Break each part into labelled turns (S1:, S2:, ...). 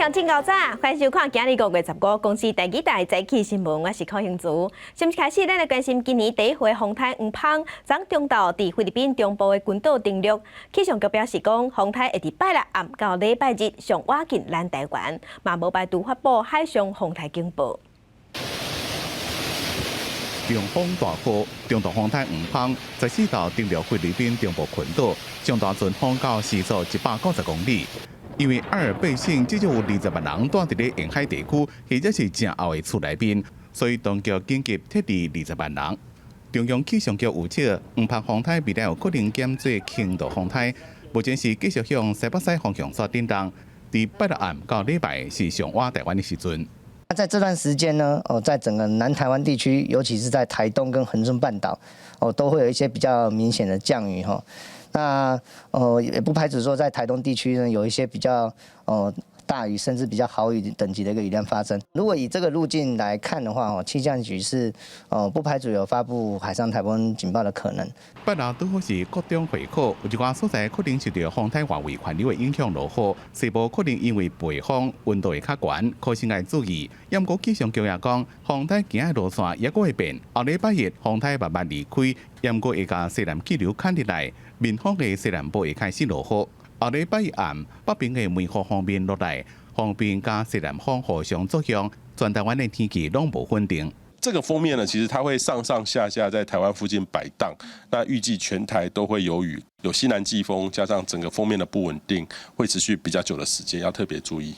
S1: 鄉親𠢕早，歡迎收看今日5月15公視第二台早起新聞，我是柯興祖。先開始，咱來關心今年第一回風颱黃蜂，昨中晝佇菲律賓中部的群島登陸。氣象局表示講，風颱會佇拜六暗到禮拜日上倚近咱台灣，嘛無排除發布海上風颱警報。
S2: 強風大雨，中度風颱黃蜂14號登陸菲律賓中部群島，上大陣風到時速190公里。因為阿爾卑省至少有20萬人蹛佇咧沿海地區，或者是正後的厝內面，所以當局緊急撤離20萬人。中央氣象局預測，黃蜂風颱未來有可能減做輕度風颱，目前是繼續向西北西方向煞振動。佇拜六暗到禮拜是上倚台灣的時陣。
S3: 在這段時間呢，哦，在整個南台灣地區，尤其是在台東跟恆春半島，哦，都會有一些比較明顯的降雨哈。那也不排除說在台東地區呢，有一些比較大雨，甚至比較豪雨等級的一個雨量發生。如果以這個路徑來看的話，哦，氣象局是不排除有發布海上颱風警報的可能。
S2: 拜六拄好是國中會考，有一寡所在可能受著風颱外圍環流的影響落雨，西部可能因為背風溫度會較懸，考生愛注意。毋過氣象局也講，風颱行的路線猶閣會變，後禮拜一風颱慢慢離開，毋過會共西南氣流牽入來，面風的西南部會開始落雨。後禮拜一暗，北邊的門戶鋒面落來，鋒面佮西南風互相作用，全台灣的天氣攏無穩定。
S4: 這個鋒面呢，其實它會上上下下在台灣附近擺盪，那預計全台都會有雨，有西南季風，加上整個鋒面的不穩定，會持續比較久的時間，要特別注意。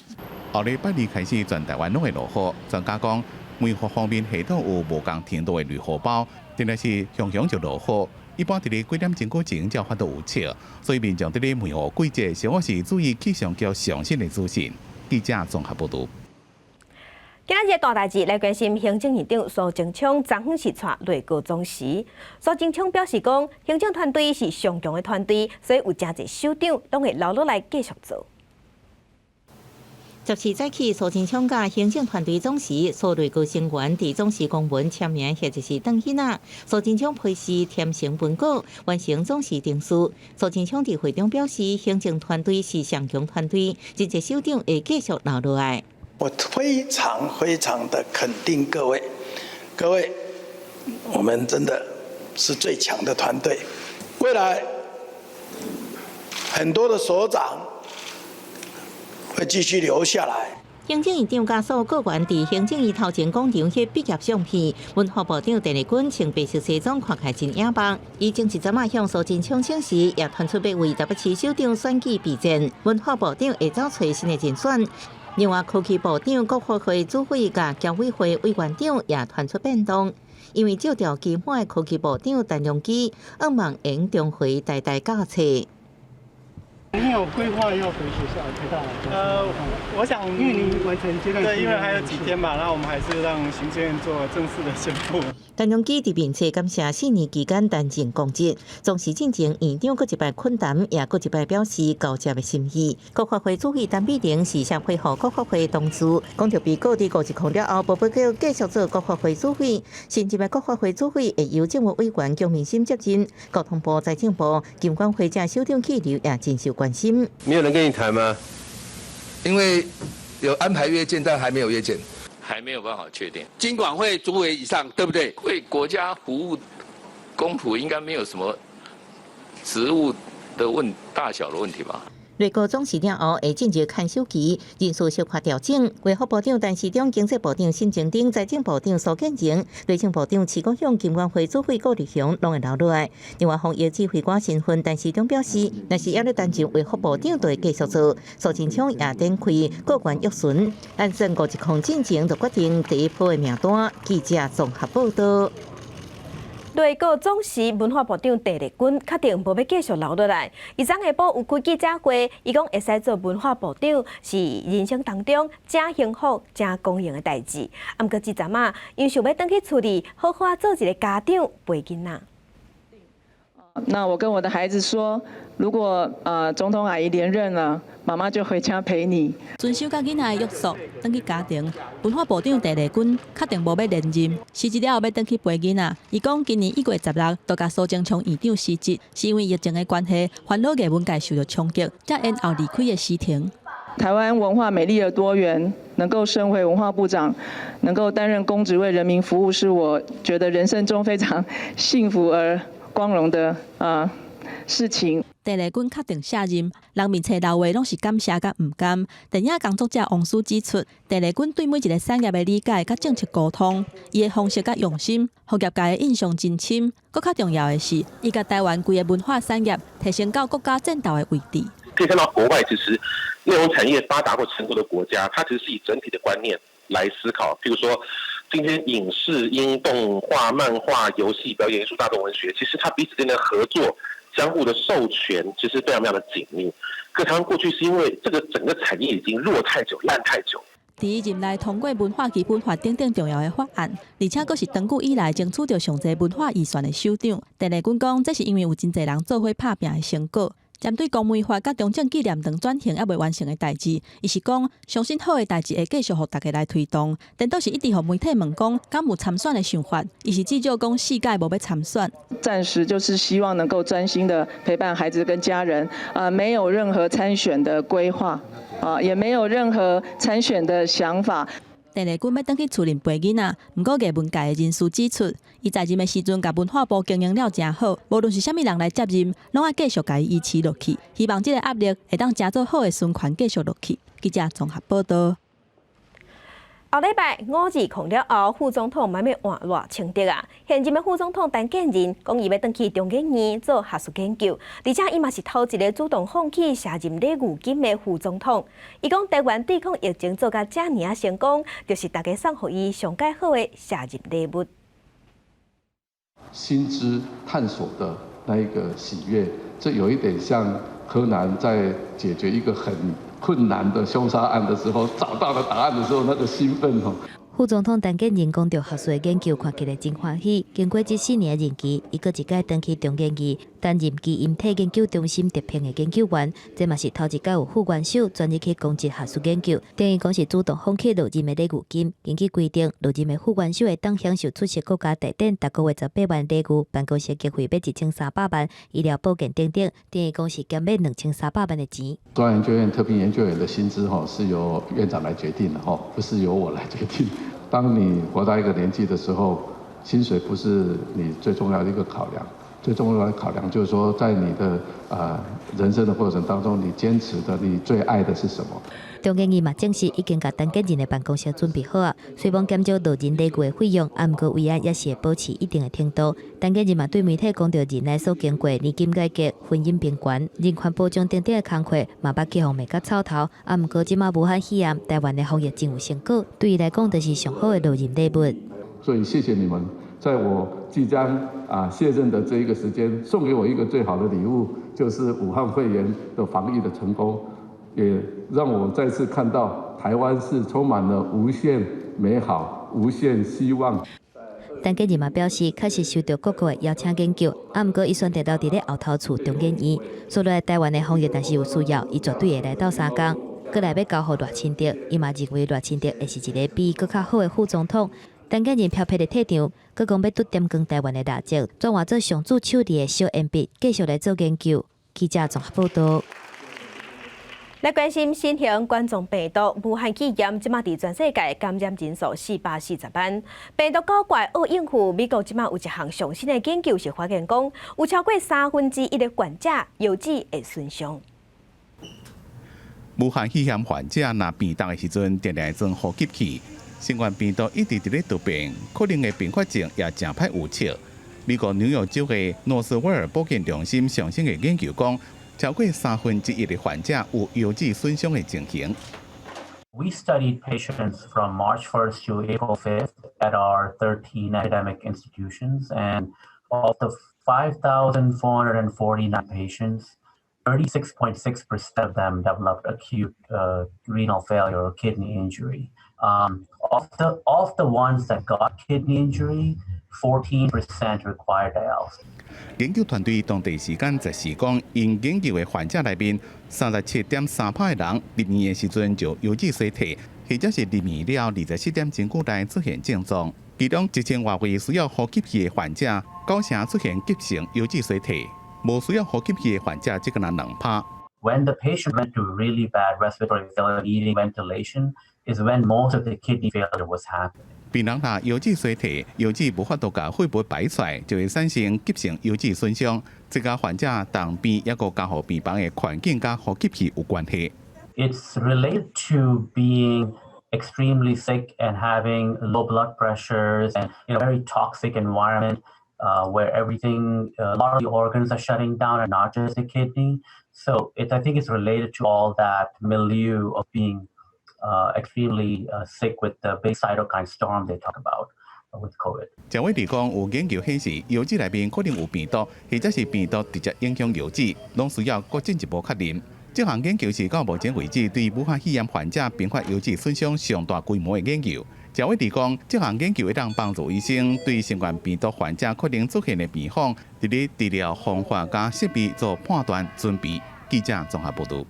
S2: 後禮拜二開始，全台灣攏會落雨。專家講，門戶鋒面系統有無仝程度的雷雨包，定來是雄雄就落雨。一般佇咧幾點鐘過前才有法度預測，所以民眾佇咧梅雨季節，上好是注意氣象局上新的資訊。記者綜合報導。
S1: 今仔日大代誌來關心行政院長蘇貞昌，昨昏是帶內閣總辭。蘇貞昌表示講，行政團隊是上強的團隊，所以有誠濟首長攏會留落來繼續做。
S5: 14早起，蘇貞昌佮行政團隊總辭，蘇內閣成員佇總辭公文簽名，或者是轉囡仔。蘇貞昌批示填成文稿，完成總辭程序。蘇貞昌佇會中表示，行政團隊是上強團隊，真濟首長會繼續留落來。
S6: 我非常非常的肯定各位，各位，我們真的是最強的團隊。未來很多的所長會繼續留下來。
S5: 行政院長佮所有閣員佇行政院頭前廣場翕畢業相片，文化部長鄧麗君穿白色西裝，看起來真野棒。伊前一陣仔向蘇貞昌請辭，也傳出欲為台北市首長選舉備戰。文化部長會走揣新的人選。另外，科技部長、國發會主委佮僑委會委員長也傳出變動，因為借調期滿的科技部長陳良基，向望延重回台大教冊。
S7: 你有規劃要回學校台大？
S8: 我想，
S7: 因為你完成階段，
S8: 對，因為還有幾天嘛，那我們還是讓行政院做正式的宣布。
S5: 陳良基佇面冊感謝4年期間擔任公職，總辭進前院長閣一擺懇談，也閣一擺表示交接的心意。國發會主委陳美玲是先回復國發會同事，講著被告佇510了後，無欲閣繼續做國發會主委。新任的國發會主委會由政務委員姜銘心接任。交通部、財政部、金管會這首長去留也真受關心。
S9: 沒有人跟你談嗎？因為有安排約見，但還沒有約見，
S10: 還沒有辦法確定。
S9: 金管會主委以上，對不對？
S10: 為國家服務，公僕應該沒有什麼職務的問大小的問題吧？
S5: 內閣總辭了後，會進入看守期，人事小可調整。衛福部長陳時中、經濟部長沈榮丁、財政部長蘇建榮、內政部長池國勇、金管會主委顧立雄攏會留落來。另外，防疫指揮官身份，陳時中表示，若是猶咧擔任衛福部長，就會繼續做。蘇貞昌也展開閣員約詢，按算510進前就決定第一波的名單。記者綜合報道。
S1: 內閣總辭文化部長鄧麗君確定無欲繼續留落來。伊昨下晡有開記者會，伊講會使做文化部長是人生當中誠幸福、誠光榮的代誌。毋過這陣仔，𪜶想欲轉去厝裡好好做一个家長陪囡仔。
S11: 那我跟我的孩子說，如果總統阿姨連任了，媽媽就回家陪你。
S12: 遵守佮囡仔的約束，轉去家庭。文化部長鄧麗君確定無欲連任，辭職了後欲轉去陪囡仔。伊講今年1月16就共蘇貞昌院長辭職，是因為疫情的關係，煩惱藝文界受著衝擊，才延後離開的時程。
S11: 台灣文化美麗而多元，能夠身為文化部長，能夠擔任公職為人民服務，是我覺得人生中非常幸福而光榮的事情。
S12: 鄭麗君確定卸任，人面冊留話攏是感謝佮毋甘。電影工作者王思指出，鄭麗君對每一个產業的理解佮政策溝通，伊的方式佮用心，予業界的印象真深。閣較重要的是，伊共台灣規个文化產業提升到國家戰鬥的位置。
S13: 可以看到國外其實內容產業發達或成功的國家，它其實是以整體的觀念來思考。譬如說，今天影視、音、動畫、漫畫、遊戲、表演藝術、大眾文學，其實它彼此間的合作、相互的授權，其實非常非常的緊密。可台灣過去是因為這個整個產業已經弱太久、爛太久。
S12: 佇伊任內通過文化基本法等等重要的法案，而且閣是長久以來爭取著上濟文化預算的首長。鄭麗君講，這是因為有真濟人做伙拍拚的成果。針對公媒法佮中正紀念堂轉型猶未完成的代誌，伊是講相信好的代誌會繼續予大家來推動。顛倒是一直予媒體問講，敢有參選的想法，伊是至少講四屆無欲參選。
S11: 暫時就是希望能夠專心的陪伴孩子跟家人，啊，沒有任何參選的規劃，啊，也沒有任何參選的想法。
S12: 鄭麗君欲轉去厝裡陪囡仔，毋過藝文界的人士指出，伊在任的時陣，共文化部經營了誠好，無論是啥物人來接任，攏愛繼續共伊維持落去。希望這个壓力會當成做好的循環繼續落去。記者綜合報道。
S1: 後禮拜五二空了後，副總統嘛欲換賴清德啊。現任的副總統陳建仁講，伊欲轉去中研院做學術研究，而且伊嘛是頭一个主動放棄卸任禮遇金的副總統。伊講，台灣對抗疫情做甲遮爾仔成功，就是大家送予伊上蓋好的卸任禮物。
S14: 新知探索的那一個喜悅，這有一點像柯南在解決一個很困難的兇殺案的時候，找到了答案的時候，那個興奮哦。
S5: 副總統陳建仁講著學術研究，看起來真歡喜。經過這4年的任期，伊閣一擺轉去中研院擔任基因體研究中心特聘的研究員，這嘛是頭一擺有副元首專入去攻擊學術研究，等於講是主動放棄落任的禮遇金。根據規定，落任的副元首會當享受出席國家大典，逐個月18萬禮遇，辦公室經費欲1300萬，醫療保健等等，等於講是減免2300萬的錢。
S14: 中央研究院特聘研究員的薪資吼是由院長來決定的吼，不是由我來決定。當你活到一個年紀的時候，薪水不是你最重要的一個考量，最重要的考量就是說，在你的人生的過程當中，你堅持的、你最愛的是什麼？
S5: 中研院嘛證實已經共陳建仁的辦公室準備好啊，雖罔減少落任禮遇的費用，啊，毋過維安也是會保持一定的程度。陳建仁嘛對媒體講著任內所經過年金改革、婚姻平權、人權保障等等的工課，嘛捌去予罵甲臭頭。啊，毋過這馬武漢肺炎，台灣的防疫真有成果，對伊來講就是上好的落任禮物。
S14: 所以謝謝你們，在我即將卸任的這一個時間，送給我一個最好的禮物，就是武漢肺炎的防疫的成功，也讓我再次看到台灣是充滿了無限美好、無限希望。
S5: 陳建仁嘛表示，確實受到各國的邀請研究，啊，毋過伊選擇留佇咧後頭厝中研院。所以台灣的防疫，若是有需要，伊絕對會來鬥相共。閣來欲交予賴清德，伊嘛認為賴清德會是一个比伊閣較好的副總統。陳建仁飄飄的退場，閣講欲拄點光台灣的蠟燭，轉換做上主手裡的小鉛筆，繼續來做研究。記者綜合報道。
S1: 來關心新型冠狀病毒武漢肺炎，這馬佇全世界感染人數440萬。病毒古怪惡應付，美國這馬有一項上新的研究是發現講，有超過1/3的患者腰子會損傷。
S2: 武漢肺炎患者若病重的時陣，定定會裝呼吸器。新冠病毒一直佇咧突變，可能的併發症也誠歹預測。美國紐約州的諾斯威爾保健中心上新的研究講，超過1/3的患者有腰子損傷的情形。
S15: We studied patients from March 1st to April 5th at our 13 academic institutions, and of the 5,449 patients, 36.6% of them developed acute renal failure or kidney injury. Of the ones that got kidney injury, 14% required dialysis.
S2: 研究團隊當地時間十四講，𪜶研究的患者內面，37.3%的人入院的時陣就腰子衰退，或者是入院了24點鐘內出現症狀。其中1000外位需要呼吸器的患者，九成出現急性腰子衰退；無需要呼吸器的患者，只敢若2%。
S15: When the patient went to really bad respiratory failure needing ventilation is when most of the kidney failure was happening.
S2: 病人若腰子衰退，腰子無法度共血液排出來，就會產生急性腰子損傷。這佮患者重病抑閣加護病房的環境佮呼吸器有關係。
S15: It's related to being extremely sick and having low blood pressures and very toxic environment where a lot of the organs are shutting down and not just the kidney. So I think it's related to all that milieu of being extremely sick with the big cytokine storm they talk about with COVID.
S2: 鄭偉弟講，有研究顯示，腰子內面可能有病毒，或者是病毒直接影響腰子，攏需要閣進一步確認。這項研究是到目前為止對武漢肺炎患者併發腰子損傷上大規模的研究。鄭偉弟講，這項研究會當幫助醫生對新冠病毒患者可能出現的病況，佇咧治療方法佮設備做判斷準備。記者綜合報導。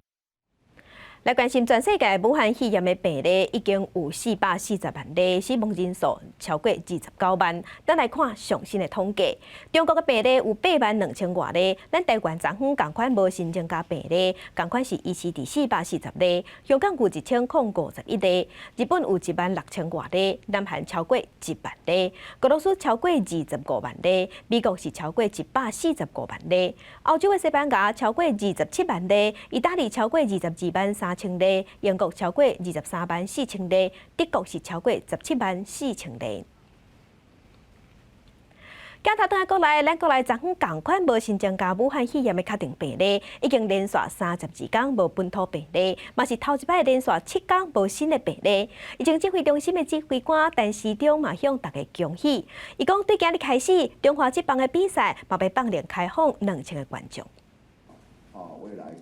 S1: 來關心全世界武漢肺炎的病例已經有440萬例，死亡人數超過29萬。咱來看上新的統計，中國的病例有8萬2千外例，咱台灣昨昏仝款無新增加病例，仝款是維持佇440例。香港有1051例，日本有1萬6千外例，南韓超過1萬例，俄羅斯超過25萬例，美國是超過145萬例，歐洲的西班牙超過27萬例，意大利超過22萬3千例，英國超過23萬4千例，德國是超過17萬4千例。鏡頭轉來國內，咱國內昨昏仝款無新增加武漢肺炎的確定病例，已經連續32天無本土病例，嘛是頭一擺連續7天無新的病例。疫情指揮中心的指揮官陳時中嘛向大家恭喜，伊講對今日開始，中華職棒的比賽嘛欲放量開放2000個觀眾。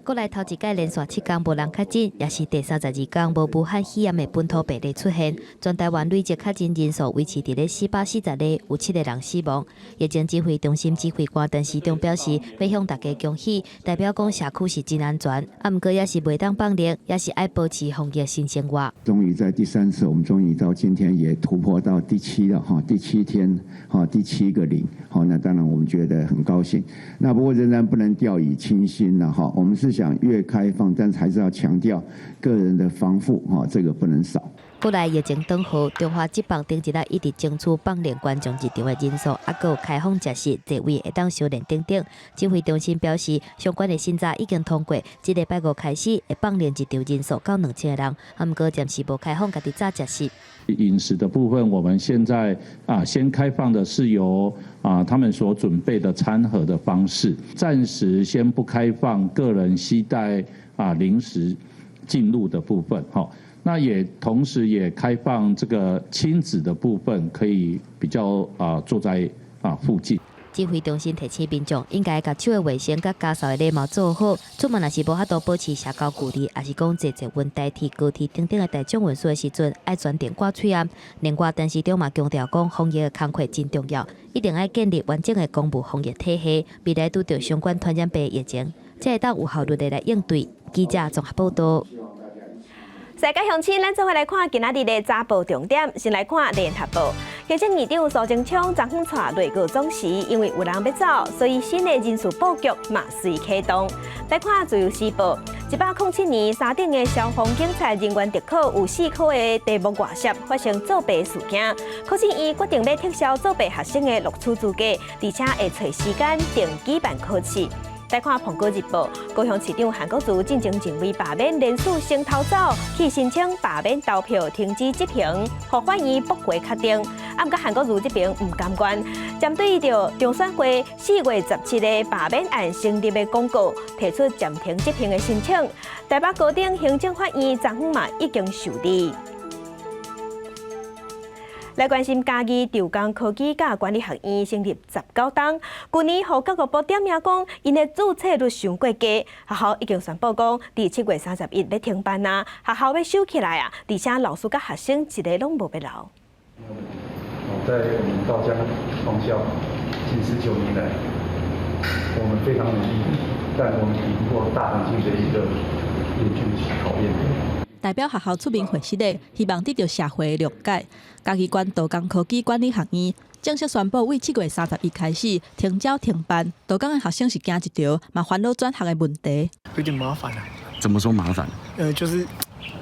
S16: 國內頭一擺連續7天無人確診，也是第32天無武漢肺炎的本土病例出現。全台灣累計確診人數維持佇咧440例，有7個人死亡。疫情指揮中心指揮官陳時中表示，欲向大家恭喜，代表講社區是真安全，啊，毋過也是袂當放任，也是愛保持防疫新生活。
S17: 終於在第三次，我們終於到今天也突破到第七了哈，第七天哈，第七個零，好，那當然我們覺得很高興。那不過仍然不能掉以輕心了哈，我們是想越開放，但是還是要強調個人的防護哈，這個不能少。
S16: 國內疫情當好，中華職棒頂一日一直爭取放量觀眾入場的人數，抑閣有開放食肆、座位會當相連等等。指揮中心表示，相關的審查已經通過，這禮拜五開始會放量入場人數到2000個人，啊，毋過暫時無開放家己紮食肆。
S14: 飲食的部分，我們現在先開放的是由他們所準備的餐盒的方式，暫時先不開放個人攜帶零食進入的部分，哈。那也同時也開放這個親子的部分，可以比較坐在附近。
S16: 指揮中心提醒民眾，應該共手的衛生佮家掃的禮貌做好。出門若是無法度保持社交距離，抑是講坐捷運、台鐵、高鐵等等的大眾運輸的時陣，愛全程掛喙罨。另外，陳時中嘛強調講，防疫的工課真重要，一定愛建立完整的公務防疫體系，未來拄著相關傳染病疫情，才會當有效率的來應對。記者綜合報道。
S1: 世界鄉親，咱做伙來看今仔日的早報重點。先來看聯合報，行政院長蘇貞昌昨昏帶內閣總辭，因為有人欲走，所以新的人事布局嘛隨啟動。來看自由時報，107年山頂的消防警察人員特考有四科的題目外泄，發生作弊事件。考試院決定欲撤銷作弊學生的錄取資格，而且會揣時間定舉辦考試。來看《蘋果日報》，高雄市長韓國瑜進前認為罷免連署先逃走，去申請罷免投票停止執行，予法院駁回確定。啊，毋過韓國瑜這邊毋甘願，針對著中選會4月17日罷免案成立的公告，提出暫停執行的申請。台北高等行政法院昨昏嘛已經受理。來關心嘉義長江科技佮管理學院成立19冬，舊年予教育部點名講，𪜶的註冊率傷過低，學校已經宣布講，佇7月31欲停辦啊，學校欲收起來啊，而且老師佮學生一個攏無欲留。
S18: 在我們道江創校近19年來，我們非常努力，但我們抵不過大環境的一個嚴峻考驗。
S12: 代表學校出面會失禮，希望得著社會的諒解。嘉義縣道江科技管理學院正式宣布，對7月31開始停招停辦。桃江的學生是驚一條，嘛煩惱轉學的問題。
S7: 有點麻煩啊。
S19: 怎麼說麻煩？
S7: 就是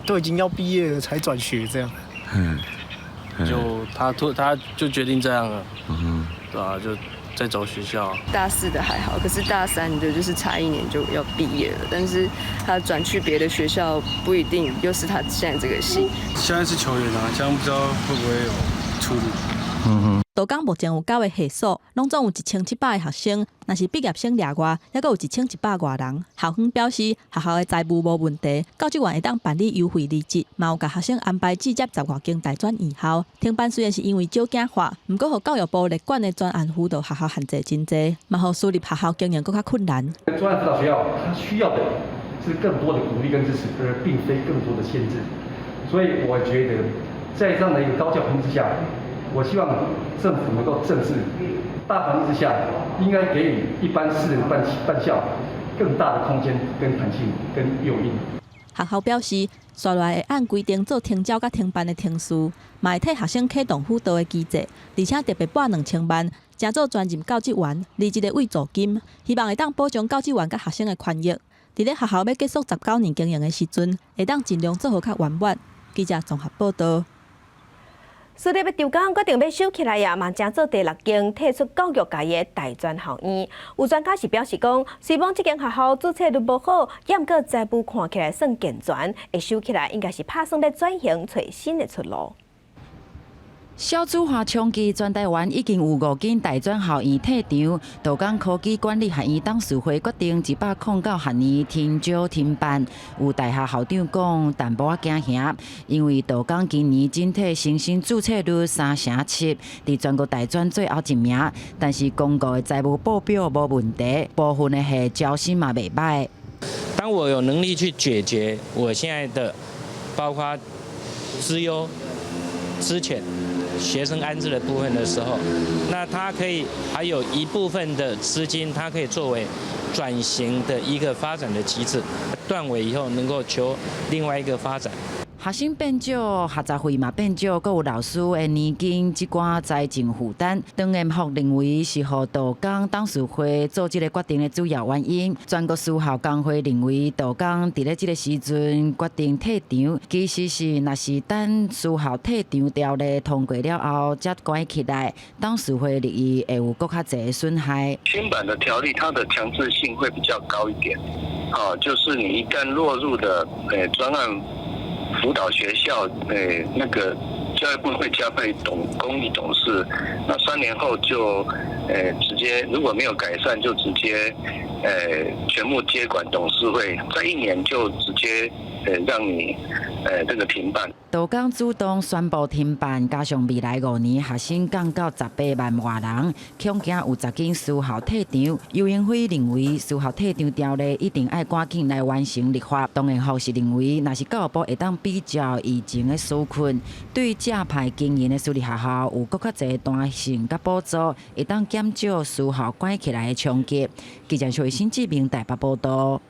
S7: 都已經要畢業了才轉學這樣。
S20: 就他就決定這樣了。對啊，就再找學校。
S11: 大四的還好，可是大三的就是差一年就要畢業了，但是他轉去別的學校不一定又是他現在這個系。
S8: 現在是球員啊，這樣不知道會不會有出路。
S12: 桃江目前有九個系所，攏總有1700個學生，若是畢業生例外，猶閣有1100外人。校方表示，學校的財務無問題，教職員會當辦理優惠離職，嘛有共學生安排直接10外間大專院校。停辦雖然是因為少子化，毋過予教育部列管的專案輔導學校限制真濟，嘛予私立學校經營閣較困難。
S18: 專案輔導學校，它需要的是更多的鼓勵跟支持，而並非更多的限制。所以我覺得，在這樣的一個高教環境之下，我希望政府能夠正視大環境之下，應該給予一般私人辦校更大的空間、跟彈性、跟誘因。
S12: 學校表示，紲落來會按規定做停招佮停辦的程序，嘛會替學生啟動輔導的機制，而且特別撥2000萬，成做專任教職員離職的慰助金，希望會當保障教職員佮學生的權益。佇咧學校欲結束19年經營的時陣，會當盡量做予較圓滿。記者綜合報導。
S1: 私立的桃江決定欲收起來呀，嘛成做第六間退出教育界的大專學院。有專家是表示講，雖罔這間學校註冊率無好，毋過財務看起來算健全，會收起來應該是拍算欲轉型揣新的出路。
S21: 少子化衝擊，全台灣已經有五間大專校院退場。桃江科技管理學院董事會決定109學年停招停辦。有大學校長講，淡薄仔驚嚇，因為桃江今年整體新生註冊率3成7，佇全國大專最後一名。但是公告的財務報表無問題，部分的系招生嘛袂䆀。
S22: 當我有能力去解決我現在的，包括資優、資遣、學生安置的部分的時候，那他可以還有一部分的資金，它可以作為轉型的一個發展的機制。斷尾以後能夠求另外一個發展。
S21: 學生變少，學雜費嘛變少，閣有老師的年金，這寡財政負擔。張延福認為是予桃江董事會做這個決定的主要原因。全國私校工會認為，桃江佇咧這個時陣決定退場，其實是若是等私校退場條例通過了後，才關起來，董事會利益會有閣較濟的損害。
S23: 新版的條例，它的強制性會比較高一點，啊，就是你一旦落入的專案輔導學校，那個教育部會加派公益董事，那3年後就，直接如果沒有改善，就直接，全部接管董事會，在一年就直接，讓你，這個停辦。
S21: 桃江主動宣布停辦，加上未來5年學生降到18萬外人，恐驚有10間私校退場。游英輝認為，私校退場條例一定愛趕緊來完成立法。當然，學是認為，若是教育部會當比照以前的紓困，對借牌經營的私立學校有閣較濟彈性佮補助，會當減少私校關起來的衝擊。記者徐新志明台北報導。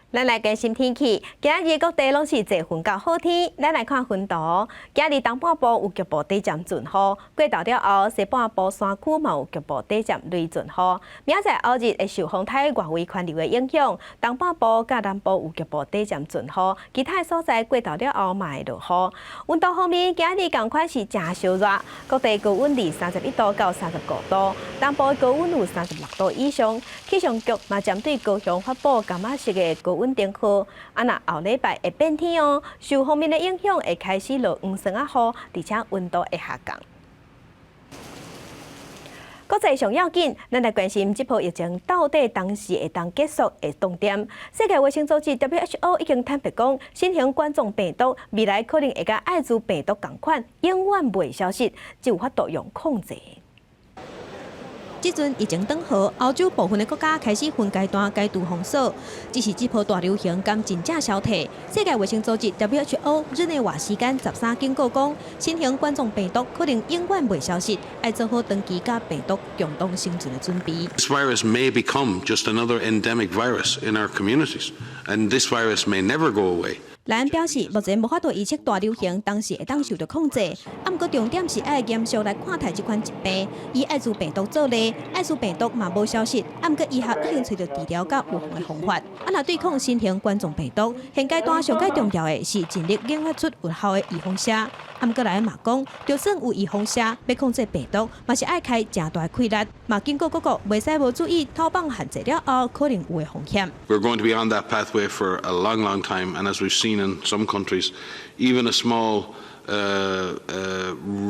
S1: 咱來關心天氣，今日各地攏是濟雲佮好天。咱來看雲圖，今日東半部有局部短暫陣雨，過晝了後，西半部山區嘛有局部短暫雷陣雨。明仔載後日會受風颱外圍環流的影響，東半部佮南部有局部短暫陣雨，其他所在過晝了後嘛會落雨。溫度方面，今日仝款是誠燒熱，各地高溫佇31度到35度，東部高溫有36度以上。氣象局嘛針對高雄發布柑仔色的高溫燈號，啊，若後禮拜會變天哦，受鋒面的影響會開始落黃霜仔雨，而且溫度會下降。國際上要緊，咱來關心這波疫情到底當時會當結束的重點。世界衛生組織 WHO 已經坦白講，新型冠狀病毒未來可能會佮愛滋病毒仝款，永遠袂消失，只有法度用控制。
S24: 這陣疫情轉好，歐洲部分的國家開始分階段解除封鎖，只是這波大流行敢真正消退？世界衛生組織 WHO 日內瓦時間13警告講，新型冠狀病毒可能永遠袂消失，愛做好長期佮病毒共同生存的準備。
S25: This virus may become just another endemic virus in our communities, and this virus may never go away.
S24: 萊恩表示，目前無法度預測大流行當時會當受著控制，啊，毋過重點是愛嚴肅來看待這款疾病，以愛滋病毒做例，愛滋病毒嘛無消失，啊，毋過醫學已經揣著治療佮預防的方法。啊，若對抗新型冠狀病毒，現階段上蓋重要的是盡力研發出有效的預防射。啊，毋過萊恩嘛講，就算有預防射，欲控制病毒，嘛是愛開誠大氣力，嘛警告各國袂使無注意偷放限制了後可能有的風險。
S3: We're going to be on that pathway for a long, long time, and as we've seen in some countries, even a small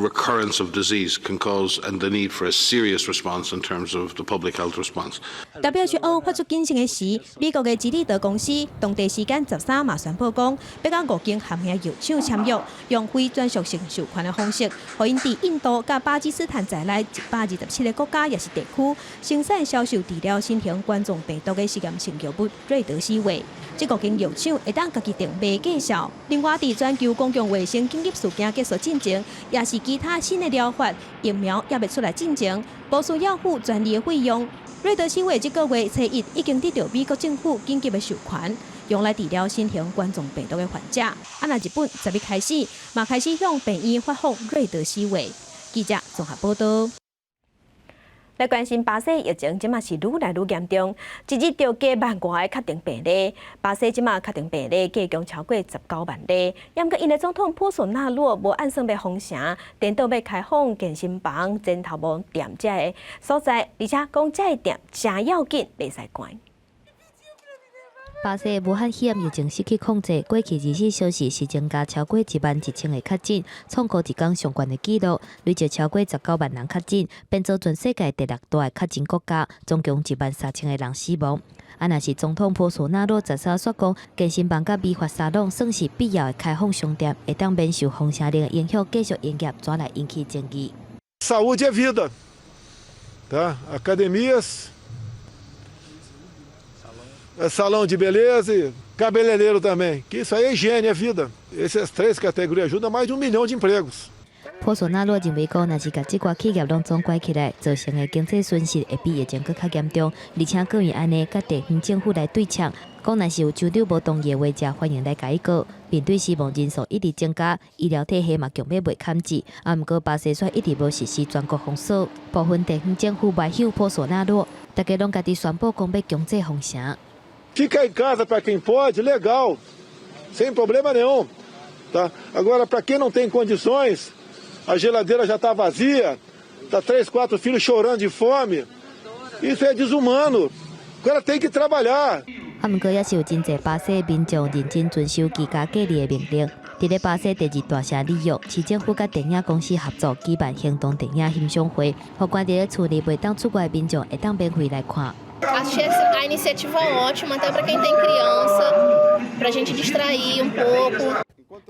S3: recurrence of disease can cause and the need for a serious response in terms of the public health response.
S24: WHO 發出警訊的時，美國的吉利德公司當地時間13嘛宣布講，欲佮五間含藥藥廠簽約，用非專屬性授權的方式，予𪜶佇印度佮巴基斯坦在內127個國家抑是地區生產銷售治療新型冠狀病毒的實驗性藥物瑞德西韋。這五間藥廠會當家己定賣價數。另外，佇全球公共衛生緊急事件結束進前，抑是其他新的療法疫苗猶未出來進前，無需要付專利的費用。瑞德西韋這個月初一已經得著美國政府緊急的授權，用來治療新型冠狀病毒的患者。啊，若日本10日開始，嘛開始向病院發放瑞德西韋。記者綜合報道。
S1: 來關心巴西疫情，這馬是愈來愈嚴重，一日就加萬外个確診病例。巴西這馬確診病例加強超過19萬例。毋過𪜶的總統波索納洛無按算欲封城，顛倒欲開放健身房、剪頭毛店這个所在，而且講這个店誠要緊，袂使關。
S16: 巴西武漢肺炎疫情失去控制，過去24小時是增加超過1萬1千个確診，創過一工上懸的紀錄，累計超過19萬人確診，變做全世界第六大的確診國家，總共1萬3千个人死亡。啊，若是總統波索納洛13煞講，健身房佮美髮沙龍算是必要的開放商店，會當免受封城令的影響，繼續營業，轉來引起爭議。
S4: Saúde é vida, tá? Academias, salão de beleza e cabeleireiro também. Que isso aí é higiene, é vida. Essas três categorias ajudam mais de 1 milhão de empregos.
S16: 波索納洛認為講，若是共這寡企業攏總關起來，造成的經濟損失會比疫情閣較嚴重，而且閣會按呢佮地方政府來對嗆，講若是有州長無同意的話，才歡迎來共伊告。面對死亡人數一直增加，醫療體系嘛強欲袂堪治，啊，毋過巴西卻一直無實施全國封鎖，部分地方政府歪向波索納洛，大家攏家己宣布講欲強制封城。
S4: Ficar em casa para quem pode, legal, sem problema nenhum, tá? Agora, para quem não tem condições, a geladeira já está vazia, tá três, quatro filhos chorando de fome, isso é desumano. O cara tem que trabalhar.
S16: 啊，毋過也是有真濟巴西民眾認真遵守居家隔離的命令。佇咧巴西第二大城里約，市政府佮電影公司合作舉辦行動電影欣賞會，予關佇咧厝內袂當出外的民眾會當免費來看。
S6: Achei a iniciativa ótima, até para quem tem criança, para a gente distrair um pouco.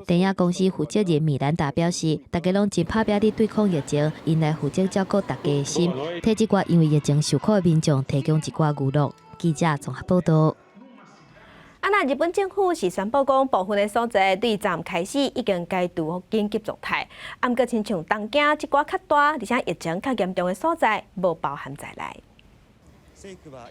S16: 電影公司負責人米蘭達表示，大家攏真拍拚佇對抗疫情，𪜶來負責照顧大家的心，替這寡因為疫情受苦的民眾提供一寡娛樂。記者綜合報道。
S1: 啊，若日本政府是宣布講，部分的所在對昨暗開始已經解除緊急狀態，啊，毋過親像東京這寡較大，而且疫情較嚴重的所在，無包含在內。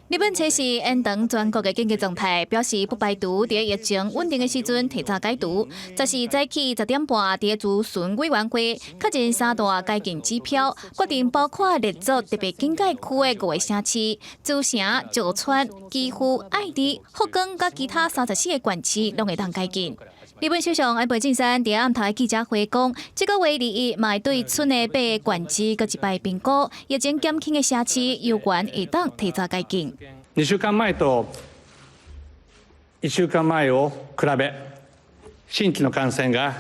S19: 日本測試延長全國的緊急狀態，表示不排除佇疫情穩定的時陣提早解除。14早起10點半，佇諮詢委員會確認三大解禁指標，決定包括列作特別警戒區的五個城市：茨城、石川、岐阜、愛知、福岡佮其他34個縣市，攏會當解禁。日本首相安倍晉三佇暗頭的記者會講，這個月21嘛會對賰的八個縣市閣一擺評估，疫情減輕的城市有權會當提早解禁。
S25: 2週間前と1週間前を比べ、新規の感染が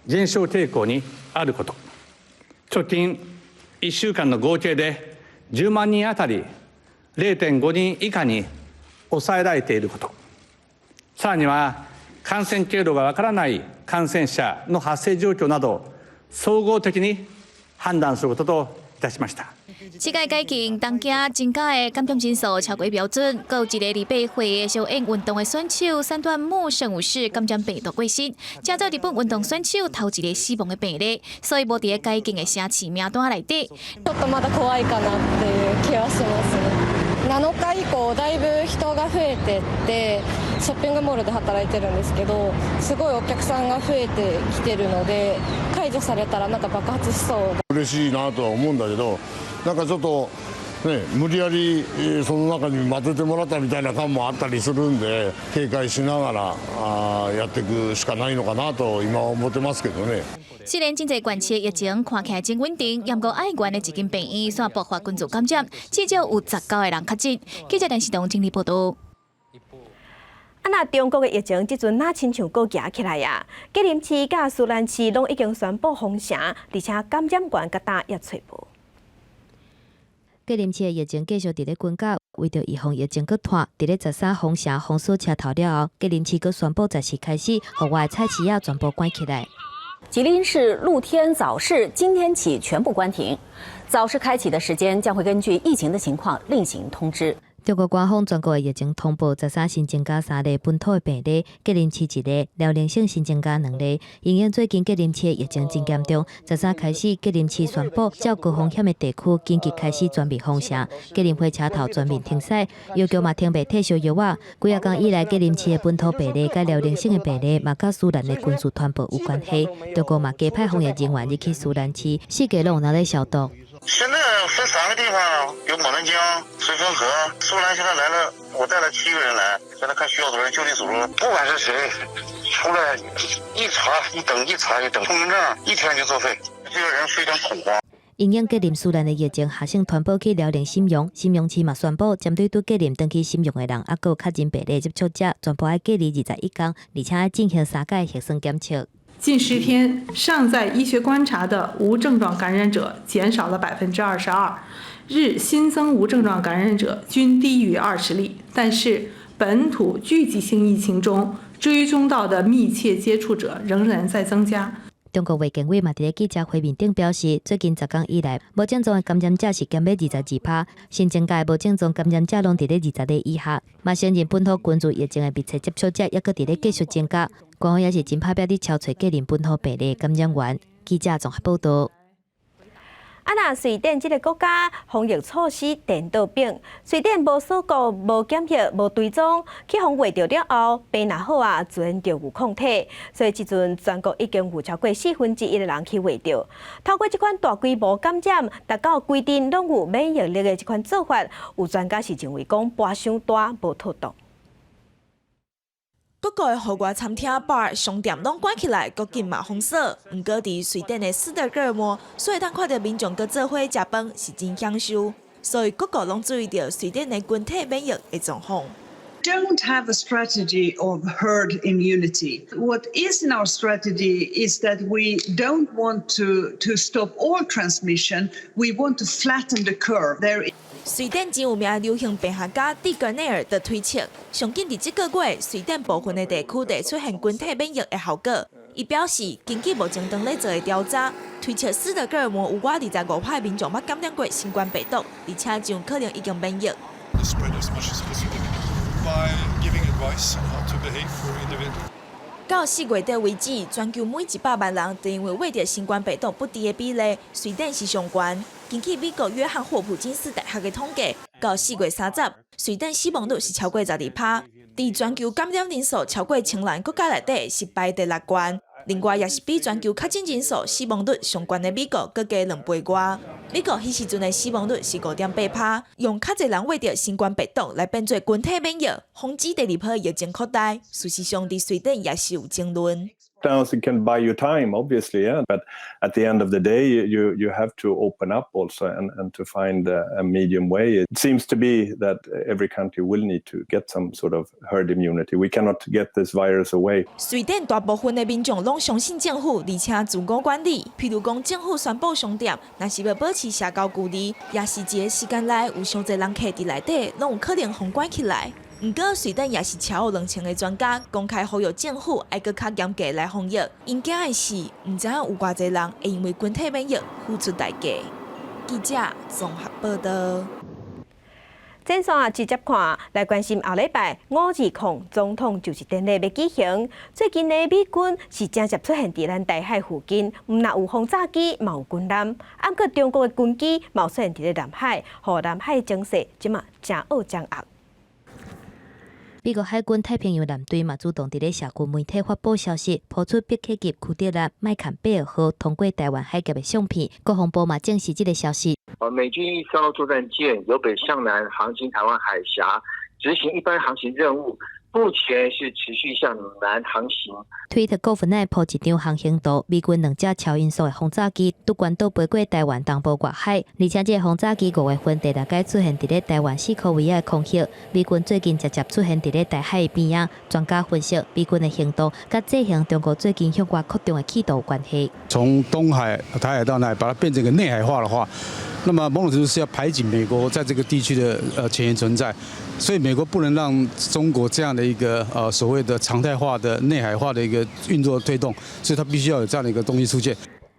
S25: 減少傾向にあること、直近1週間の合計で10万人当たり0.5人以下に抑えられていること、さらには感染経路がわからない感染者の発生状況など、総合的に判断することといたしました。
S19: 這擺解禁，東京增加的感染人數超過標準，閣有一個28歲的小英運動的選手三段木勝武士感染病毒過身，成做日本運動選手頭一个死亡的病例，所以無佇咧解禁的城市名單內底。
S26: ちょっとまだ怖いかなっていう気はしますね。7日以降だいぶ人が増えてって、ショッピングモールで働いてるんですけど、すごいお客さんが増えてきてるので、解除されたらなんか爆発しそう。
S2: 嬉しいなとは思うんだけど、なんかちょっとね、無理やりその中に混ぜてもらったみたいな感もあったりするんで、警戒しながらやっていくしかないのかなと今は思ってますけどね。
S19: 雖然真濟縣市疫情看起來真穩定，毋過愛媛的一間病院煞爆發群組感染，至少有19個人確診。記者電視台整理報道。
S1: 啊，若中國的疫情這陣若親像閣行起來啊！吉林市佮舒蘭市攏已經宣布封城，而且感染源佮今也揣無。
S16: 吉林市的疫情繼續佇咧滾絞，為著預防疫情閣湠，佇咧13封城封鎖車頭了後，吉林市閣宣布14開始，戶外菜市仔全部關起來。
S5: 吉林市露天早市今天起全部關停，早市開啟的時間將會根據疫情的情況另行通知。
S16: 中國官方全國的疫情通報13新增加三例本土的病例，吉林市一例，遼寧省新增加兩例。因應最近吉林市的疫情真嚴重，13開始吉林市宣布，較高風險的地區緊急開始全面封城，吉林火車頭全面停駛，藥局嘛停賣退燒藥仔。幾仔工以來，吉林市的本土病例佮遼寧省的病例嘛，佮舒蘭的軍事團報有關係。中國嘛加派防疫人員入去舒蘭市，四界攏有人咧消毒。
S9: 現在分三個地方，有牡丹江、綏封河、舒蘭。現在來了，我帶了7個人來，現在看需要多少人，就地組織。不管是誰，出來一查一登，一查一登，通行證一天就作廢，這個人非常恐慌。
S16: 因應吉林舒蘭的疫情，下省傳播去遼寧瀋陽，瀋陽市嘛宣布，針對對吉林轉去瀋陽的人，抑閣有確診病例接觸者，全部愛隔離21天，而且愛進行三擺核酸檢測。
S10: 近10天，尚在醫學觀察的無症狀感染者減少了22%，日新增無症狀感染者均低於20例。但是，本土聚集性疫情中追蹤到的密切接觸者仍然在增加。
S16: 中國衛健委嘛佇咧記者會面頂表示，最近10天以來，無症狀的感染者是減欲22%，新增加的無症狀感染者攏佇咧20例以下。嘛承認本土群聚疫情的密切接觸者，抑閣佇咧繼續增加。官方也是真拍拚佇搜揣吉林本土病例感染源。記者綜合報道。
S1: 啊，若瑞典這個國家防疫措施顛倒反，瑞典無鎖國、無檢疫、無追蹤，去予穢著了後，病若好啊，自然就有抗體。所以這陣全國已經有超過1/4的人去穢著。透過這款大規模感染，達到規陣攏有免疫力的這款做法，有專家是認為講搏傷大，無妥當。
S13: 各國的戶外餐廳、bar、商店攏關起來，國境嘛封鎖。毋過，佇瑞典的斯德哥爾摩，會當看著民眾閣做伙食飯，是真享受。所以各國攏注意著瑞典的群體免疫的狀況。
S15: Don't have a strategy of herd immunity. What is in our strategy is that we don't want to stop all transmission. We want to flatten the curve. There
S13: 瑞典真有名的流行病學家蒂格內爾就推測，上緊佇這個月，瑞典部分的地區會出現群體免疫的效果。伊表示，根據目前當咧做的調查，推測斯德哥爾摩有偌25%的民眾捌感染過新冠病毒，而且真有可能已經免疫。
S27: By giving advice on how to behave for individuals.
S13: 到4月底為止，全球每100萬人就因為穢著新冠病毒不治的比例，瑞典是上懸。根據美國約翰霍普金斯大學的統計，到4月30，瑞典死亡率是超過12%，佇全球感染人數超過1000人國家內底是排第六懸。另外，也是比全球確診人數死亡率上懸的美國閣加2倍外。美國彼時陣的死亡率是5.8%，用較濟人穢著新冠病毒來變做群體免疫，防止第二波疫情擴大。事實上，佇瑞典也是有爭論。
S28: Lockdowns can buy you time, obviously, yeah. But at the end of the day, you have to open up also and to find a medium way. It seems to be that every country will need to get some sort of herd immunity. We cannot get this virus away.
S13: 瑞典大部分的民眾攏相信政府，而且自我管理。譬如講，政府宣布商店，若是欲保持社交距離，也是一个時間內有傷濟人客佇內底，攏有可能予關起來。毋過，瑞典也是超過2000個專家公開呼籲政府愛閣較嚴格來防疫。𪜶驚的是，毋知影有偌濟人會因為群體免疫付出代價。記者綜合報道。
S1: 轉線啊，直接看來關心後禮拜520總統就職典禮欲舉行。最近呢，美軍是誠濟出現佇咱台海附近，毋但有轟炸機，嘛有軍艦。毋過中國的軍機嘛出現佇咧南海，予南海情勢這馬誠惡誠惡。
S16: 美國海軍太平洋艦隊嘛主動佇咧社群媒體發布消息，拋出畢克級驅逐艦麥坎貝爾號通過臺灣海峽的相片。國防部嘛證實這个消息。
S7: 美軍一艘作戰艦由北向南航經臺灣海峽，執行一般航行任務。目前是持續向南航行。
S16: 推特高分內鋪一張航行圖，美軍兩架超音速的轟炸機拄關島飛過臺灣東部外海，而且這个轟炸機5月份第六擺出現佇咧臺灣四箍圍仔的空域。美軍最近捷捷出現佇咧台海邊仔，專家分析，美軍的行動佮制衡中國最近向外擴張的企圖有關係。
S8: 從東海、台海到南海，把它變成一個內海化的話，那麼某種程度是要排擠美國在這個地區的前沿存在，所以美國不能讓中國這樣的一個所謂的常態化的內海化的一個運作推動，所以它必須要有這樣的一個東西出現。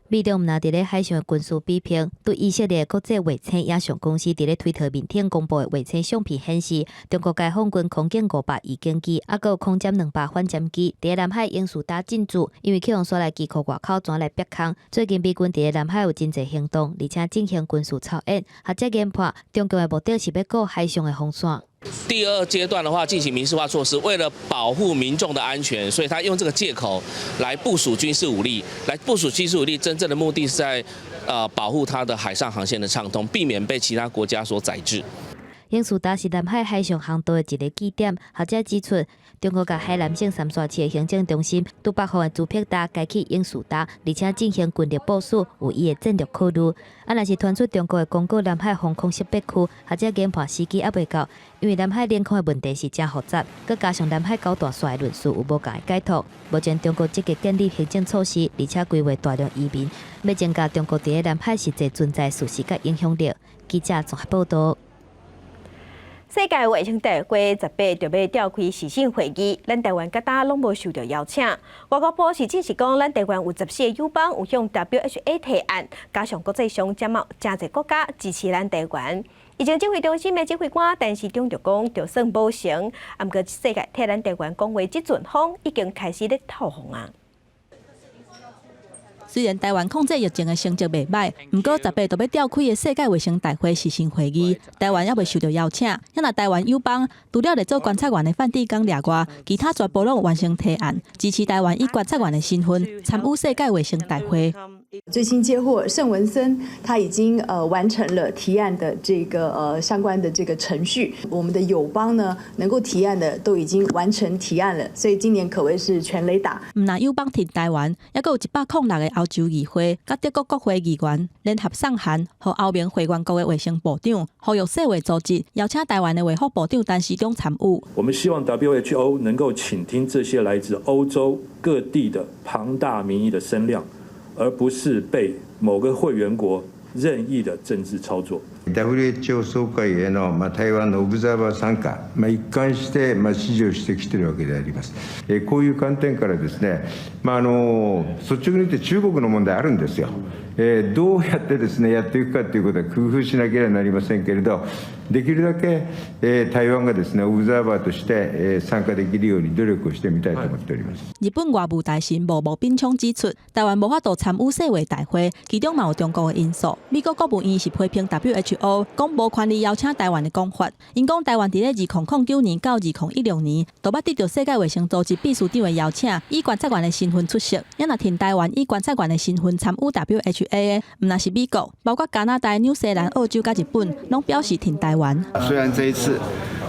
S16: 美中毋但佇咧海上的軍事比拼，對以色列國際衛星影像公司佇咧推特面頂公布的衛星相片顯示，中國解放軍空警500預警機，猶閣有空殲200反潛機，佇咧南海英仕達進駐，因為去予徙來機庫外口轉來逼空。最近美軍佇咧南海有真濟行動，而且進行軍事操演，學者研判，中共的目的是欲顧海上的防線。
S11: 第二階段的話，進行民事化措施，為了保護民眾的安全，所以他用這個借口來部署軍事武力，來部署軍事武力，真正的目的是在保護它的海上航線的暢通，避免被其他國家所宰制。
S16: 英仕達是南海海上航道的一个據點，學者指出，中國共海南省三沙市的行政中心，佇北方的朱碧達改去英仕達，而且進行軍力部署，有伊的戰略考慮。啊，若是傳出中國會公告南海防空識別區，學者研判時機猶未到，因為南海領空的問題是誠複雜，閣加上南海九大線的論述有無仝的解脫。目前中國積極建立行政措施，而且規劃大量移民，欲增加中國佇咧南海實際存在事實佮影響力。記者綜合報導。
S1: 世界衛生大會18就欲召開視訊會議，咱臺灣佮今攏無受著邀請。外交部是證實講，咱臺灣有14個友邦有向 WHA 提案，加上國際上這麼誠濟國家支持咱臺灣。疫情指揮中心的指揮官陳時中就講，就算無成，毋過世界替咱臺灣講話這陣風已經開始咧透風啊。
S12: 雖然臺灣控制疫情的成績袂䆀，毋過18就欲召開的世界衛生大會視訊會議，臺灣猶未受著邀請。若臺灣友邦除了來做觀察員的梵蒂岡掠外，其他全部攏完成提案，支持臺灣以觀察員的身份參與世界衛生大會。
S14: 最新接獲聖文森，他已經完成了提案的這個相關的這個程序。我們的友邦呢，能夠提案的都已經完成提案了，所以今年可謂是全壘打。
S12: 毋但友邦挺臺灣，猶閣有106個歐洲議會、佮德國國會議員聯合送函，予歐盟會員國的衛生部長，呼籲世衛組織邀請臺灣的衛福部長陳時中參與。
S17: 我們希望 WHO 能夠傾聽這些來自歐洲各地的龐大民意的聲量，而不是被某個會員國任意的政治操作。
S18: WHO 総會への台灣のオブザーバー参加、一貫して支持をしてきているわけであります。こういう観点からですね、率直に言って中国の問題あるんですよ。どうやってですね、やっていくかということは工夫しなければなりませんけれど、できるだけ台灣がですね、オブザーバーとして参加できるように努力をしてみたいと思っております。
S12: 日本外務大臣茂木敏充指出，臺灣無法度參與世衛大會，其中嘛有中國的因素。美國國務院是批評 WHO，講無權利邀請臺灣的講法。𪜶講臺灣佇咧2009年到2016年，都捌得著世界衛生組織秘書長的邀請，以觀察員的身份出席。也若挺臺灣以觀察員的身份參與 WHA 的，毋但是美國，包括加拿大、紐西蘭、澳洲佮日本，攏表示挺臺灣。
S20: 雖然這一次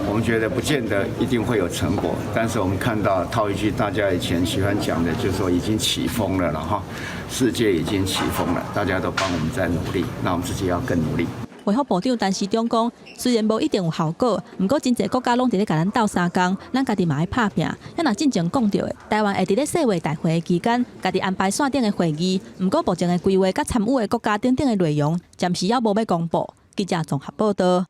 S20: 我們覺得不見得一定會有成果，但是我們看到套一句大家以前喜歡講的，就是說已經起風了了哈，世界已經起風了，大家都幫我們在努力，那我們自己要更努力。
S12: 衛福部長陳時中講，雖然無一定有效果，毋過真濟國家攏佇咧共咱鬥相共，咱家己嘛愛拍拚。咱若進前講著的，臺灣會佇咧世衛大會的期間，家己安排線頂的會議，毋過目前的規劃佮參與的國家等等的內容，暫時猶無欲公布。記者綜合報導。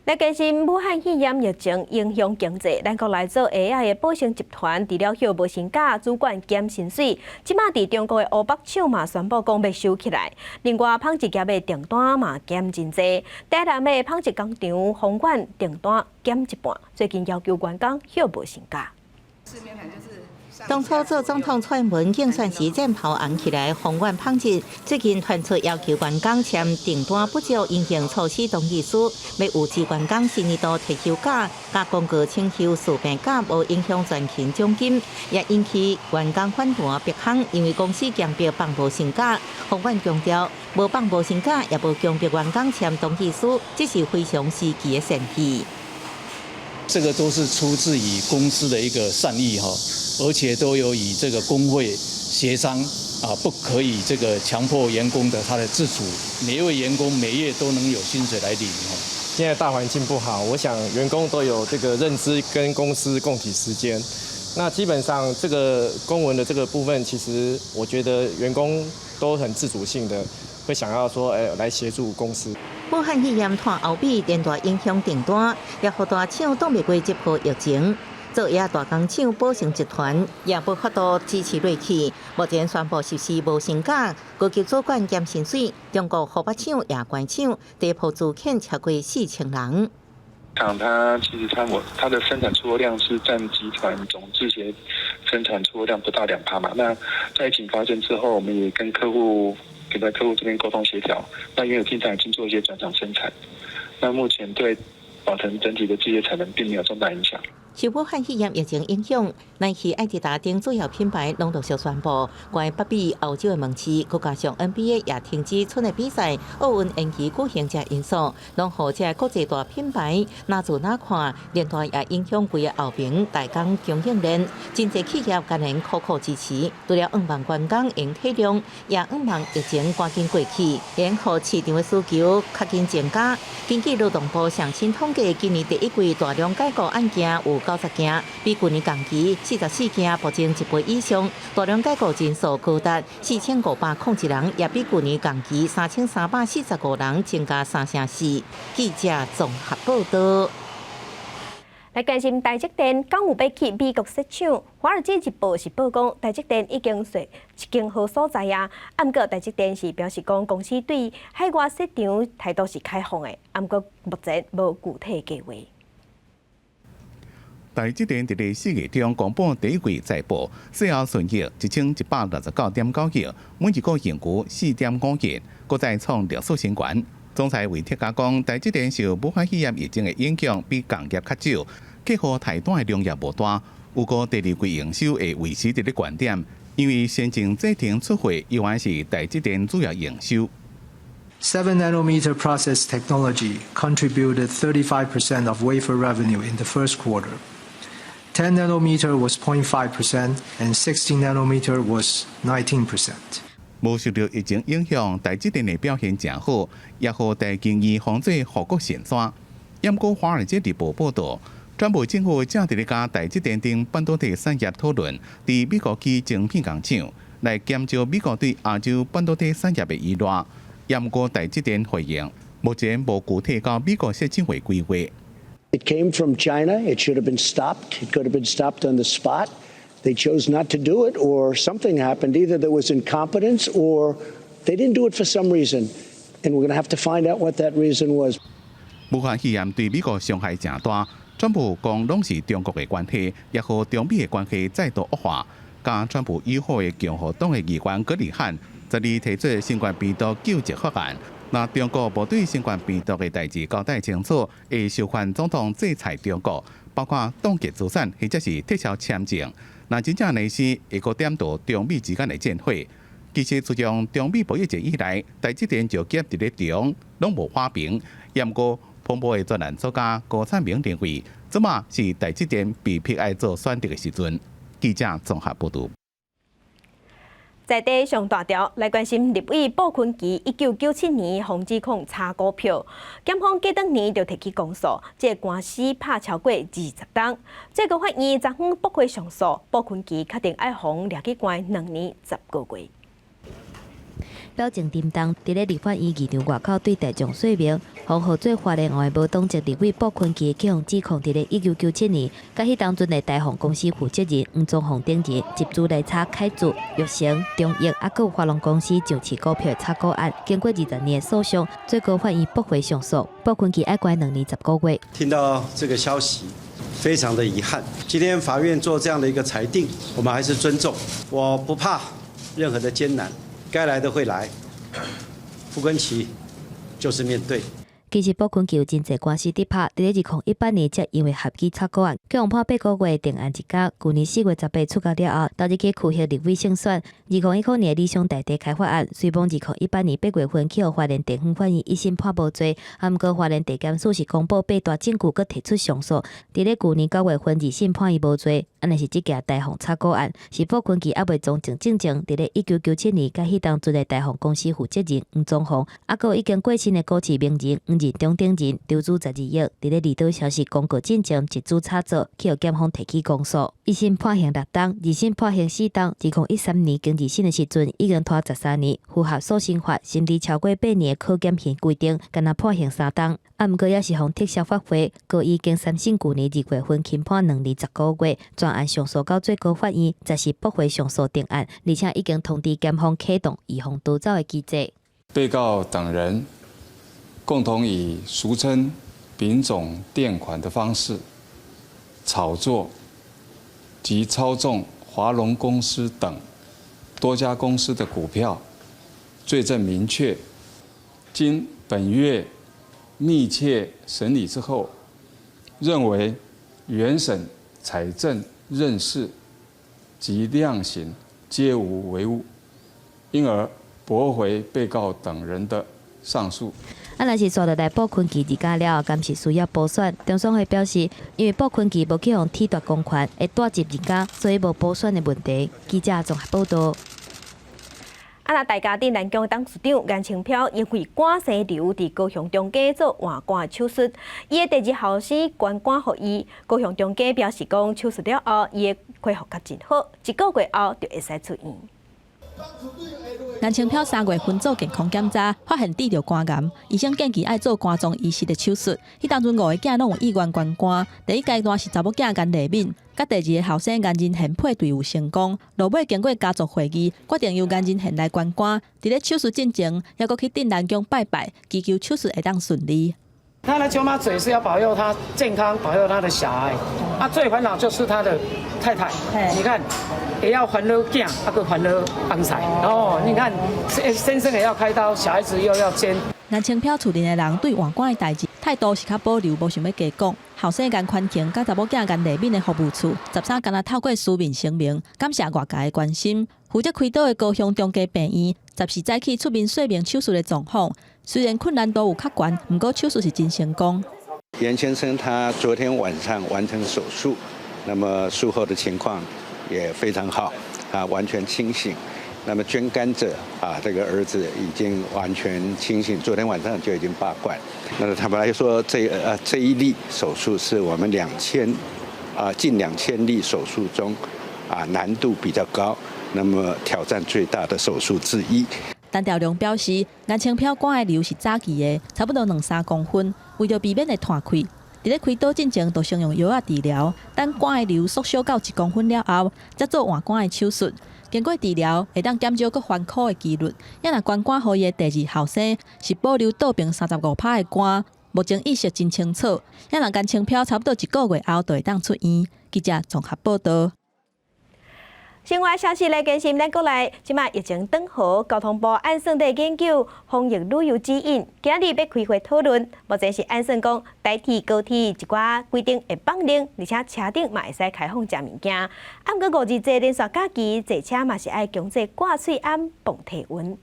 S1: 來關心武漢肺炎疫情影響經濟，咱國內做鞋仔的寶成集團，除了歇無薪假，主管減薪水，這馬佇中國的湖北廠嘛宣布講欲收起來。另外，紡織業的訂單嘛減真濟，台南的紡織工廠鴻源訂單減一半，最近要求員工歇無薪假。
S3: 當初做總統蔡英文競選時箭頭紅起來，宏遠抨擊。最近傳出要求員工簽訂單不足因應措施同意書，欲維持員工四年度特休假、佮公告請休事病假，無影響全勤獎金，也引起員工反彈逼空，因為公司強迫放無薪假。宏遠強調，無放無薪假，也無強迫員工簽同意書，這是非常時期的善意。
S4: 這個都是出自於公司的一個善意哈，而且都有與這個工會協商啊，不可以這個強迫員工的他的自主，每一位員工每月都能有薪水來領哈。
S6: 現在大環境不好，我想員工都有這個認知，跟公司共體時艱。那基本上這個公文的這個部分，其實我覺得員工都很自主性的，會想要說，誒，來協助公司。
S3: 武漢肺炎拖後尾，連帶影響訂單，也予大廠擋袂過這波疫情。造業大工廠寶成集團也無法度支持落去，目前宣布實施無薪假，高級主管減薪水。中國湖北廠也關廠，地鋪資遣超過4000人。
S21: 廠它其實它我它的生產出貨量是佔集團總制鞋生產出貨量不到2%嘛。那在疫情發生之後，我們也跟客戶。給在客戶這邊溝通協調，那原有訂單已經做一些轉廠生產，那目前對寶成整體的製鞋產能並沒有重大影響。
S3: 受武漢肺炎疫情影響，耐克、愛迪達等主要品牌攏陸續宣布關北美、歐洲的門市，閣加上 NBA 也停止春的比賽，奧運延期舉行這因素，攏予這國際大品牌哪做哪看，連帶也影響規个後爿代工供應鏈。真濟企業艱難苦苦支持，除了向望員工會體諒，也向望疫情趕緊過去，然後市場的需求較緊增加。根據勞動部上新統計，今年第一季大量解雇案件有90件，比舊年同期44件暴增一倍以上。大量解雇人數高達4501人，也比舊年同期3345人增加3成4。記者綜合報道。
S1: 來關心台積電，敢有欲去美國設廠？華爾街日報是報講，台積電已經踅一間好所在啊。毋過台積電是表示講，公司對海外設廠態度是開放的，毋過目前無具體計劃。
S22: 台積電佇咧4月中公布第一季財報，稅後純益1169.9億，每一股盈餘4.5億，閣再創歷史新高。總裁魏哲家講，台積電受武漢肺炎疫情的影響，比同業較少，客戶提單的量也無大。預估第二季營收會維持佇咧高點，因為先進製程出貨依然是台積電主要營收。
S23: 7 nanometer process technology contributed 35% of wafer revenue in the first quarter. 10 nanometer was 0.5% and 16 nanometer was 19%.
S22: 無受著疫情影響，台積電的表現誠好，也予台經院封做護國神山。毋過，華爾街日報報導，川普政府正佇咧佮台積電等半導體產業討論，佇美國起晶片工廠，來減少美國對亞洲半導體產業的依賴。毋過，台積電回應，目前無具體到美國設廠的規劃。
S24: It came from China. It should have been stopped. It could have been stopped on the spot. They chose not to do it, or something happened. Either there was incompetence, or they didn't do it for some reason. And we're going to have to find out what that reason was.
S22: 武漢肺炎對美國傷害誠大，川普講攏是中國的關係，也予中美的關係再度惡化。佮川普友好的共和黨的議員葛里漢，昨日提出新冠病毒救濟法案。若中國無對新冠病毒的代誌交代清楚，會授權總統制裁中國，包括凍結資產或者是撤銷簽證。若真正來時，會閣點著中美之間的戰火。其實自從中美貿易戰以來，台積電就夾佇咧中，攏無和平。毋過，彭博的專欄作家高燦明認為，這馬是台積電被迫愛做選擇的時陣。記者綜合報導。
S1: 在地上大條來關心立委布坤琪1997年予指控炒股票，檢方過當年就提起公訴，這個官司拍超過20冬。最高法院昨昏駁回上訴，布坤琪確定愛予掠去關2年10個月。
S16: 表情沉重，佇咧立法院議場外口對大眾說明，予號做花蓮王的無黨籍立委布坤琪去予指控，佇咧1997年，佮彼當陣的台鴻公司負責人黃宗鳳等人集資來炒凱智、玉成、中益，猶閣有華隆公司上市股票炒股案，經過20年的訴訟，最高法院駁回上訴，布坤琪愛關2年10個月。
S25: 聽到這個消息，
S2: 非常的遺憾。今天法院做這樣的一個裁定，我們還是尊重。我不怕任何的艱難，該來的會來。傅崐萁就是面對。
S16: 其實傅崐萁有真濟官司佇拍，佇咧2018年才因為合舉炒股案，予人判8個月定案一監。舊年4月18出獄了後，投入去區域立委勝選。2019年理想大地開發案，雖罔2018年8月份去予花蓮地方法院一審判無罪，啊，毋過花蓮地檢署是公布八大證據，閣提出上訴。佇咧舊年9月份二審判伊無罪。啊，若是這件大鳳炒股案，是傅崐萁猶未從政進前，佇咧1997年，佮彼當陣的大鳳公司負責人黃宗宏，啊，閣有已經過身的股市名人黃仁忠等人，籌資12億，佇咧離島消息公告進前，集資炒作，去予檢方提起公訴。一審判刑6冬，二審判刑4冬。2013年經二審的時陣，已經拖13年，符合訴訟法審理超過8年的可減刑規定，干焦判刑3冬。啊，毋過也是予撤銷發回，高醫經三審舊年2月份輕判2年10個月，全案上訴到最高法院，則是駁回上訴定案，而且已經通知檢方啟動預防逃走的機制。
S5: 被告等人共同以俗稱丙種墊款的方式炒作及操縱華隆公司等多家公司的股票，罪證明確。經本院密切審理之後，認為原審採證認識及量刑皆無違誤，因而駁回被告等人的上訴。
S16: 啊，若是煞落來傅崐萁離家了後，敢是需要補選？中選會表示，因為傅崐萁無去予褫奪公權，會帶入離家，所以無補選的問題。記者綜合報道。
S1: 啊！若大家佇南疆董事長顏清標因為肝生瘤佇高雄長庚做換肝手術，伊的第二後生捐肝予伊。高雄長庚表示講，手術了後，伊的恢復較真好，一個月後就會使出院。
S12: 顏清標3月份做健康檢查，發現得著肝癌，醫生建議愛做肝臟移植的手術。彼當陣五個囝攏有意願捐肝，第一階段是查某囝顏麗敏，佮第二个後生顏仁賢配對有成功。落尾經過家族會議，決定由顏仁賢來捐肝。佇咧手術進前，猶閣去鎮瀾宮拜拜，祈求手術會當順利。
S9: 他來求媽祖是要保佑他健康，保佑他的小孩。啊，最煩惱就是他的太太。你看，也要煩惱囝，啊閣煩惱翁婿。哦，你看，先生也要開刀，小孩子又要捐。
S12: 顏清標厝裡的人對換肝的代誌態度是較保留，無想欲加講。後生顏寬恒佮查某囝顏麗敏的服務處，13敢若透過書面聲明，感謝外界的關心。負責開刀的高雄長庚病院，14早起出面說明手術的狀況。雖然困難度有較懸，毋過手術是真成功。
S20: 顏先生他昨天晚上完成手術，那麼術後的情況也非常好，啊，完全清醒。那麼捐肝者啊，這個兒子已經完全清醒，昨天晚上就已經拔管。那麼坦白來說，這一例手術是我們近2000例手術中啊難度比較高，那麼挑戰最大的手術之一。
S12: 陳調良表示，顏清標肝的瘤是早期的，差不多兩三公分，為著避免會斷開，佇咧開刀進前，就先用藥仔治療，等肝的瘤縮小到1公分了後，才做換肝的手術。經過治療，會當減少閣翻箍的幾率。也若捐肝予伊的第二後生是保留倒爿35%的肝，目前意識真清楚。也若顏清標差不多一個月後就會當出院。記者綜合報道。
S1: 新聞消息來更新，咱國內這馬疫情轉好，交通部按算佇研究防疫旅遊指引，今日欲開會討論。目前是按算講，台鐵、高鐵一寡規定會放寬，而且車頂嘛會使開放食物件。啊，毋過五日節連續假期坐車嘛是愛強制掛喙罨磅體溫。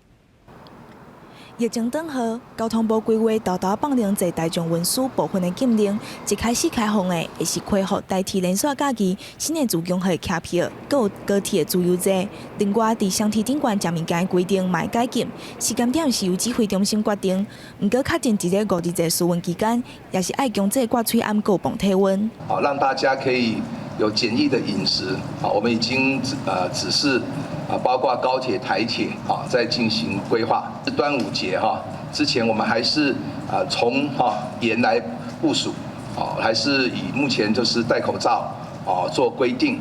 S13: 疫情轉好，交通部規劃沓沓放寬坐大眾運輸部分的禁令，一開始開放的會是恢復台鐵連續假期新的自強號車票，閣有高鐵的自由座。另外，佇雙鐵頂懸食物件的規定嘛會改進，時間點是由指揮中心決定。毋過確定佇咧五日節暑運期間，也是愛強制掛喙罨閣磅體溫。
S10: 好，讓大家可以有簡易的飲食。好，我們已經指示啊，包括高鐵、台鐵啊，在進行規劃。端午節哈之前，我們還是啊從哈嚴來部署，啊，還是以目前就是戴口罩啊做規定。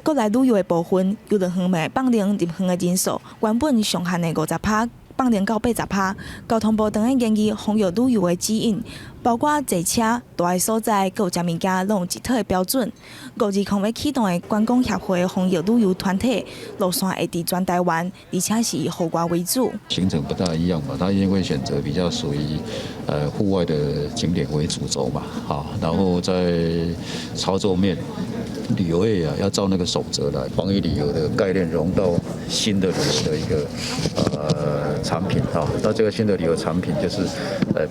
S13: 國內旅遊的部分，郵輪方面放寬入園的人數，原本上限的50趴，
S7: 放零到80%。交通部當咧研議防疫旅遊的指引，包括坐車、蹛的所在，閣有食物件，攏有一套的標準。520欲啟動的觀光協會防疫旅遊團體路線會佇全台灣，而且是以戶外為主。
S8: 行程不大一樣嘛，他因為選擇比較屬於戶外的景點為主軸嘛，好，然後在操作面，旅遊業啊要照那個守則來，防疫旅遊的概念融到新的旅遊的一個產品啊，那這個新的旅遊產品就是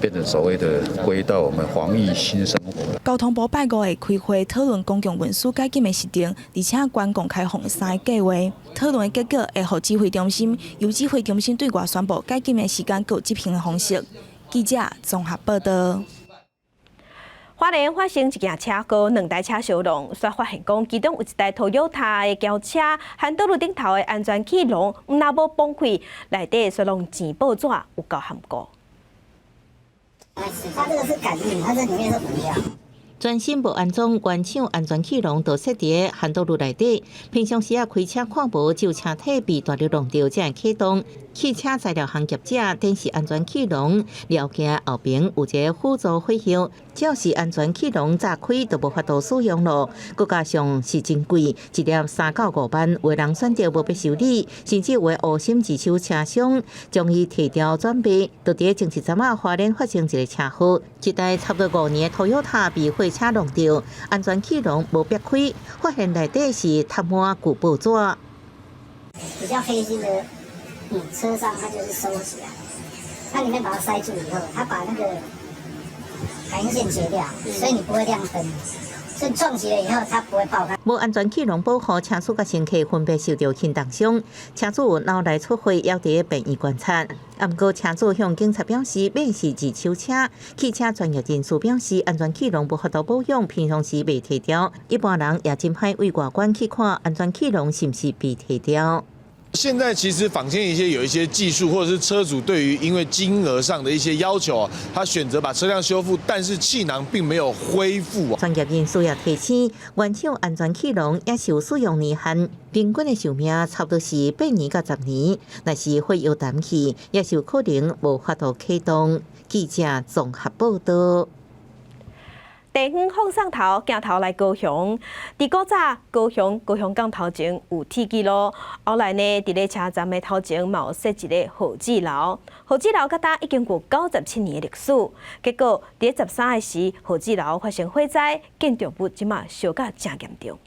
S8: 變成所謂的歸到我們防疫新生活。
S7: 交通部拜五會開會討論公共運輸解禁的時程，而且觀光開放三个計劃。討論的結果會予指揮中心，由指揮中心對外宣布解禁的時間佮執行的方式。記者綜合報道。
S1: 花蓮發生一件車禍，兩台車相撞，煞發現講其中有一台 Toyota 的轎車，和道路頂頭的安全氣囊毋但無崩開，內底煞攏錢報紙有夠含糊。
S15: 它這個是感應，它這裡面是補料。
S3: 全新無安裝原廠安全氣囊，就設佇涵道路內底。平常時啊開車看無，只有車體被大力撞著才會啟動。汽車材料行業者展示安全氣囊，了解後爿有一个輔助火藥，只要是安全氣囊炸開，就無法度使用咯。閣加上是真貴，一粒3到5萬，有的人選擇無欲修理，甚至有的烏心二手車商將伊提掉轉賣。就佇前一陣仔，花蓮發生一个車禍，一台差不多5年的 Toyota 被貨車撞著，安全氣囊無煏開，發現內底是疊滿舊報紙。
S15: 比較黑心的。車商他就是收起來，它裡面把它塞住以後，他把那個感應線切掉，所以你不會亮燈，所以撞擊了以後它不會爆開。
S3: 無安全氣囊保護，車主佮乘客分別受著輕重傷，車主腦內出血，猶佇病院觀察。啊，毋過車主向警察表示，買是二手車，汽車專業人士表示，安全氣囊無法度保養，平常時袂提掉。一般人也真歹對外觀去看安全氣囊是毋是被提掉。
S19: 現在其實坊間一些有一些技術，或者是車主對於因為金額上的一些要求，他選擇把車輛修復，但是氣囊並沒有恢復。
S3: 專業人士也提醒，原廠安全氣囊也是有使用年限，平均的壽命差不多是8年到10年。若是火藥燃去，也是有可能無法度啟動。記者綜合報道。
S1: 地方放送頭鏡頭來高雄，佇古早高雄高雄港頭前有鐵枝路，後來呢，佇咧車站的頭前嘛有設一个號誌樓，號誌樓到今已經有97年的歷史。結果佇咧13的時，號誌樓發生火災，建築物這馬燒甲誠嚴重。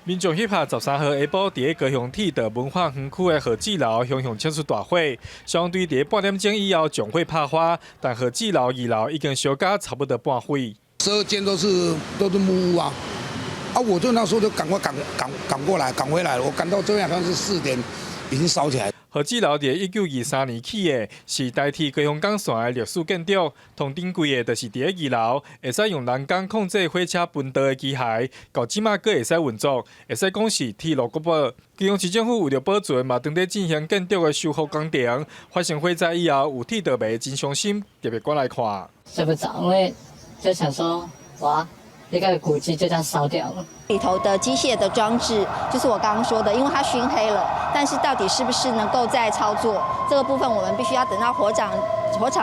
S25: 民眾翕下13號下晡，佇咧高雄鐵道文化園區的號誌樓，雄雄衝出大火。相對佇咧半點鐘以後，將火拍花，但號誌樓二樓已經燒甲差不多半毀。
S26: 12間都是木屋啊！啊，我就那時候就趕快趕趕趕過來，趕回來。我趕到這邊好像是4點，已經燒起來。
S25: 號誌樓佇1923年起的，是台鐵高雄港線的歷史建築。銅頂櫃的，就是佇咧二樓，會使用人工控制火車分道的機械，到這馬閣會使運作，會使講是鐵路國寶。高雄市政府為著保存，嘛當咧進行建築的修復工程。發生火災以後，有鐵道迷真傷心，特別趕來看。
S27: 睡不著，因為就想說，哇，一個古蹟就這樣燒掉了。
S28: 裡頭的機械的裝置，就是我剛剛說的，因為它燻黑了，但是到底是不是能夠再操作，這個部分我們必須要等到火場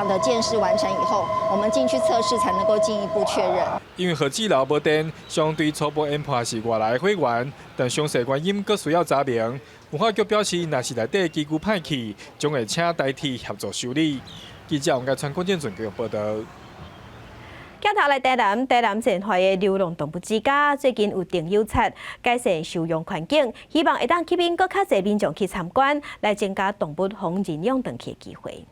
S28: 的鑑識完成以後，我們進去測試才能夠進一步確認。
S25: 因為號誌樓無電，相對初步研判是外來火源，但詳細原因閣需要查明。文化局表示，若是內底機具歹去，將會請台鐵協助修理。記者王家川、郭建俊報道。
S1: 鏡頭來台南，台南善化的流浪動物之家最近有釘油漆，改善收容環境，希望會當吸引閣較濟民眾去參觀，來增加動物予認養轉去的機會。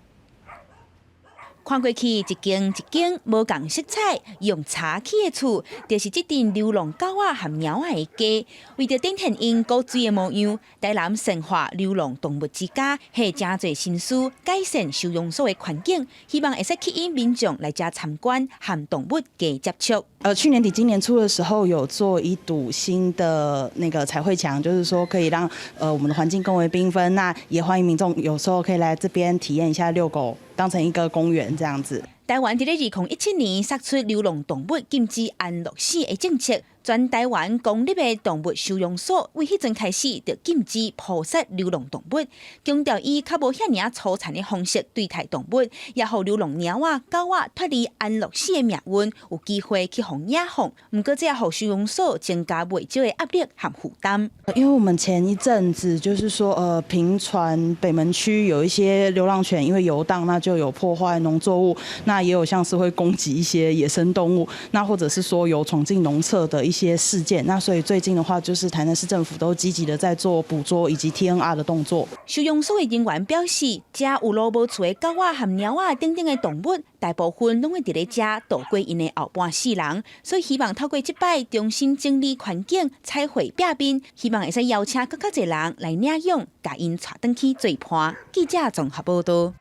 S29: 看過去一間一間無仝色彩，用柴起的厝，就是這陣流浪狗仔和貓仔的家。為著展現𪜶古錐的模樣，台南善化流浪動物之家下誠濟心思，改善收容所的環境，希望會使吸引民眾來遮參觀，和動物加接觸。
S30: 去年底今年初的時候，有做一堵新的那個彩繪牆，就是說可以讓我們的環境更為繽紛。那也歡迎民眾有時候可以來這邊體驗一下遛狗，當成一個公園這樣子。
S29: 台灣佇咧2017年釋出流浪動物禁止安樂死的政策，全台灣公立的動物收容所為彼陣開始就禁止撲殺流浪動物，強調以較無遐爾仔粗殘的方式對待動物，也予流浪貓仔、狗仔脫離安樂死的命運，有機會去予野放。毋過這也予收容所增加袂少的壓力和負擔。
S30: 因為我們前一陣子就是說，頻傳北門區有一些流浪犬，因為遊蕩，那就有破壞農作物，那也有像是會攻擊一些野生動物，那或者是說有闖進農舍的一些事件，那所以最近的話，就是台南市政府都積極的在做捕捉以及 TNR 的動作。
S29: 收容所的人員表示，遮有路無厝的狗仔和貓仔等等的動物，大部分攏會佇咧遮度過𪜶的後半世人，所以希望透過這擺重新整理環境、彩繪壁面，希望會使邀請閣較濟人來領養，共𪜶帶轉去做伴。記者綜合報道。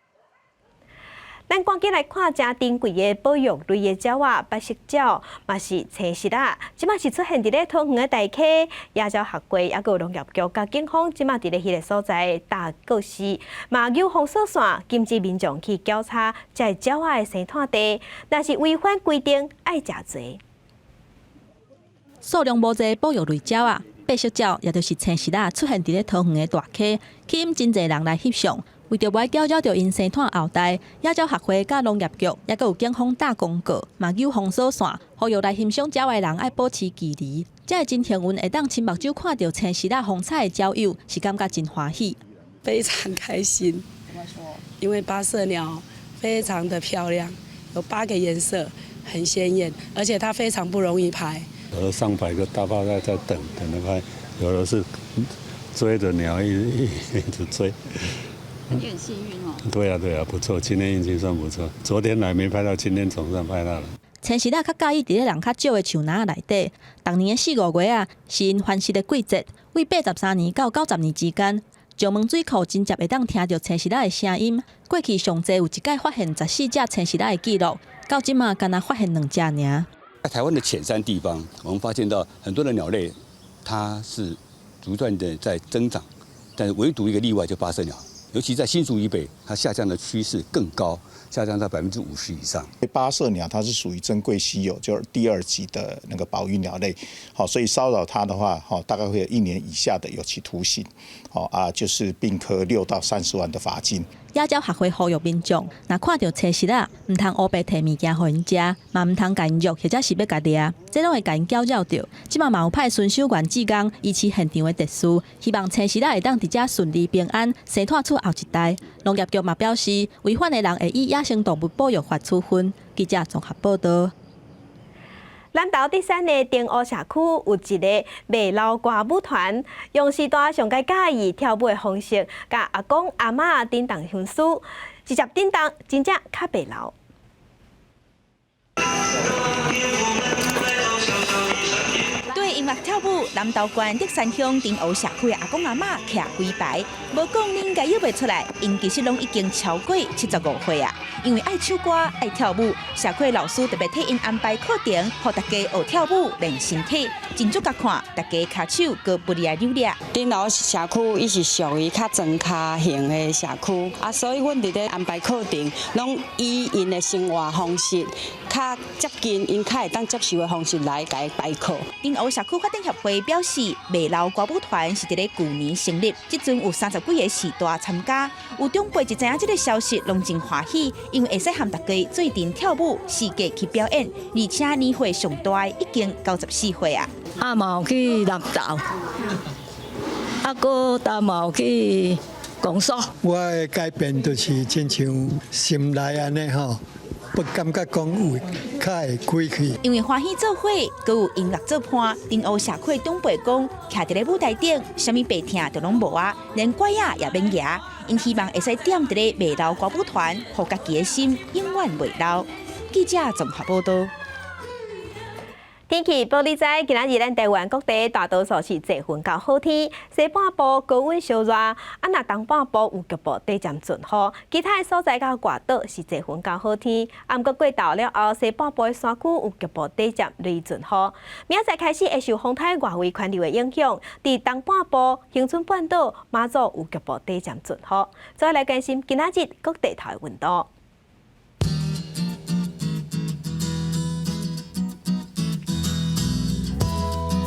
S1: 咱趕緊來看誠珍貴的保育類的鳥仔，八色鳥嘛是青鸶仔，這馬是出現佇咧桃園的大溪野鳥學會，抑閣有農業局佮警方，這馬佇咧彼个所在搭告示，嘛有封鎖線，禁止民眾去繳叉這个鳥仔的生湠地，若是違反規定，愛食罪。
S12: 數量無濟保育類鳥仔，八色鳥，也就是青鸶仔，出現佇咧桃園的大溪，吸引真濟人來翕相。為著袂攪擾著𪜶生湠後代，野鳥學會佮農業局，抑閣有警方貼公告，嘛有封鎖線，呼籲來欣賞鳥的人愛保持距離。這個真幸運會當親目睭看著青鸶仔風采的鳥友，是感覺真歡喜。
S4: 非常開心，因為八色鳥非常的漂亮，有八個顏色，很鮮豔，而且它非常不容易拍。
S6: 有上百個大炮在等，等著拍，有的是追著鳥一直追。
S11: 你很幸運哦。
S6: 對啊對啊，不錯，今天運氣算不錯。昨天來沒拍到，今天總算拍到了。
S12: 青鸶仔較佮意佇咧人較少的樹林內底。逐年的四五月啊，是𪜶繁殖的季節。對83年到90年之間，石門水庫真濟會當聽著青鸶仔的聲音。過去上濟有一擺發現14隻青鸶仔的記錄，到這馬干焦發現兩隻爾。
S14: 在台灣的淺山地方，我們發現到很多的鳥類，它是不斷的在增長，但是唯獨一個例外，就八色鳥。尤其在新竹以北，它下降的趨勢更高，下降到50%以上。
S17: 八色鳥它是屬於珍貴稀有，就是第二級的那個保育鳥類，好，所以騷擾它的話，好，大概會有1年以下的有期徒刑，好啊，就是併科6到30萬的罰金。
S12: 野鳥學會呼籲民眾，若看著青鸶仔，毋通烏白提物件予𪜶食，嘛毋通共𪜶虐，或者是欲共掠，這攏會共𪜶攪擾著。這馬嘛有派巡守員志工維持現場的秩序，希望青鸶仔會當佇遮順利平安生湠出後一代。農業局嘛表示，違反的人會依野生動物保育法處分。記者綜合報道。
S1: 南投竹山的中湖社區有一个袂老歌舞團，用時代上佳佮意跳舞的方式，共阿公阿嬤叮當相思，直接叮當真正較袂老。
S29: 對音樂跳舞，南投縣竹山鄉中湖社區的阿公阿嬤徛幾排，無講恁應該約袂出來，𪜶其實攏已經超過75歲啊。因為愛唱歌、愛跳舞，社區的老師特別替𪜶安排課程，予大家學跳舞練身體。真足共看，大家跤手閣不離來扭掠。
S18: 中湖社區伊是屬於較莊跤型的社區，啊，所以阮佇咧安排課程，攏以𪜶的生活方式較接近，𪜶較會當接受的方式來共伊排課。
S29: 中湖社區發展協會表示，袂老歌舞團是佇咧舊年成立，這陣有30幾个序大參加。有長輩一知影這个消息，攏真歡喜，因為會使和大家做陣跳舞，四界去表演，而且年歲上大已經94歲啊。
S21: 啊，嘛有去南投，啊，閣擔嘛有去公所。
S22: 我的改變就是親像心內按呢吼。不感覺講有較會開去。
S29: 因為歡喜做伙，閣有音樂做伴，中湖社區長輩講，徛佇咧舞台頂，啥物病痛都攏無啊，連拐仔也免蜈。𪜶希望會使踮佇咧袂老歌舞團，予家己的心永遠袂老。記者綜合報道。
S1: 天氣報你知，今仔日咱台灣各地大多數是濟雲到好天，西半部高溫燒熱，啊若東半部有局部短暫陣雨，其他的所在佮外島是濟雲到好天。啊，毋過過晝了後，西半部的山區有局部短暫雷陣雨。明仔載開始會受風颱外圍環流的影響，佇東半部、恆春半島、馬祖有局部短暫陣雨。再來關心今仔日各地頭的溫度。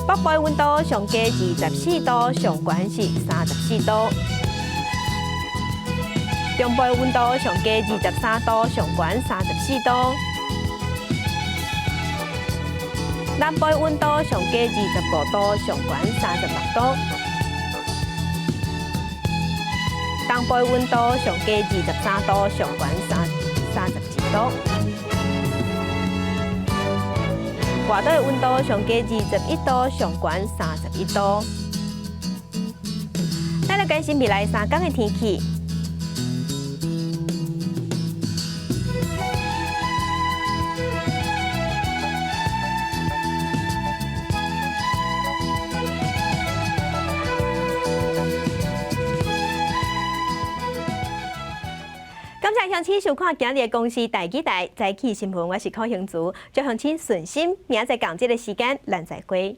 S1: 北部的溫度上低24度，上懸是34度。中部的溫度上低23度，上懸34度。南部的溫度上低25度，上懸36度。東部的溫度上低23度，上懸31度。外島的溫度上低21度，上懸31度。咱來關心未來3天的天氣。感謝鄉親收看今日的公視台語台早起新聞，我是柯興竹，祝鄉親順心，明仔載仝這个時間，咱再會。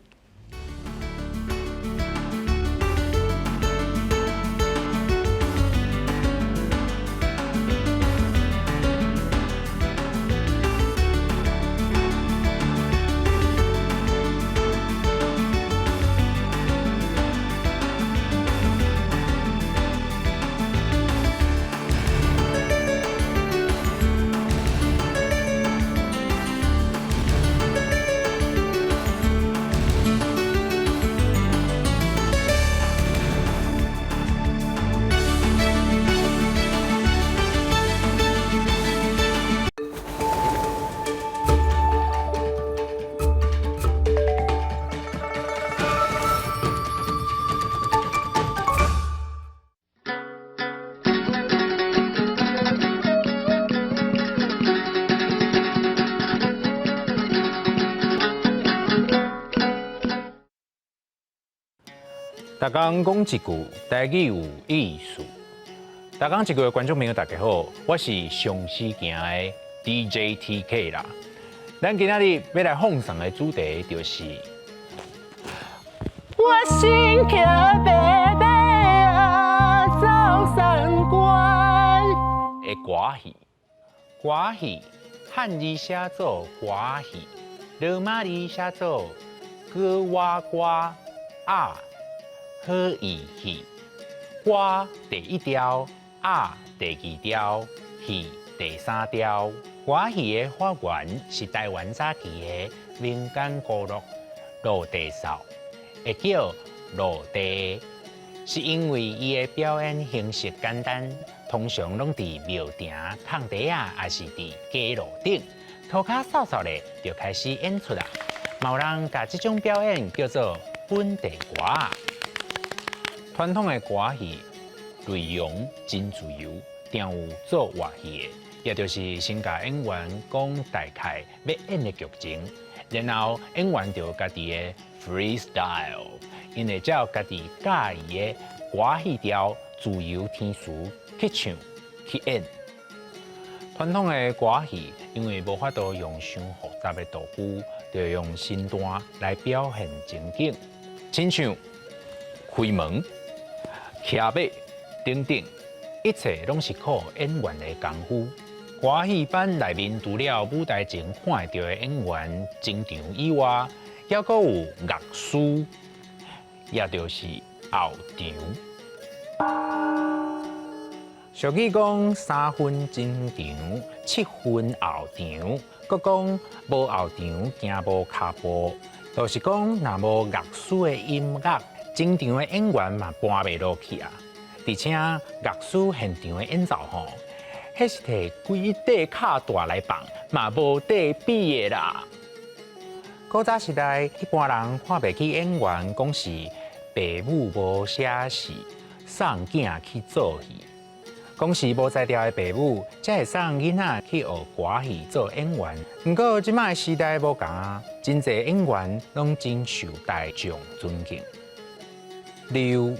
S2: 逐工講一句台語有意思。逐工一句的觀眾朋友，大家好，我是上時行的 DJ TK 啦。咱今仔日欲來放送的主題就是。我身騎白馬仔走三關的歌戲，歌戲漢字寫做歌戲，羅馬字寫做歌瓦歌啊。好意戲，歌第一調，啊第二調，戲第三調。歌戲的發源是台灣早期的民間歌樂落地掃，會叫落地，是因為伊的表演形式簡單，通常攏佇廟埕、空地仔，抑是佇街路頂，塗跤掃掃咧就開始演出啦。嘛有人共這種表演叫做本地歌。傳統的歌戲內容真自由，定有做活戲的，也就是先共演員講大概欲演的劇情，然後演員就家己的 freestyle，𪜶會照家己佮意的歌戲調自由填詞去唱去演。傳統的歌戲因為無法度用傷複雜的道具，就用身段來表現情景，親像開門、騎馬等等，一切攏是靠演員的功夫。歌戲班內面除了舞台前看會著的演員前場以外，猶閣有樂師，也就是後場。俗語講三分前場，七分後場，閣講無後場行無跤步，就是講若無樂師的音樂，前場的演員嘛搬袂落去啊。而且樂師現場的演奏吼，彼是提規塊跤帶來放，嘛無得比的啦。古早時代，一般人看袂起演員，講是爸母無寫戲，送囝去做戲。講是無才調的爸母，才會送囡仔去學歌戲做演員。毋過這擺時代無仝啊，真濟演員攏真受大眾尊敬。例如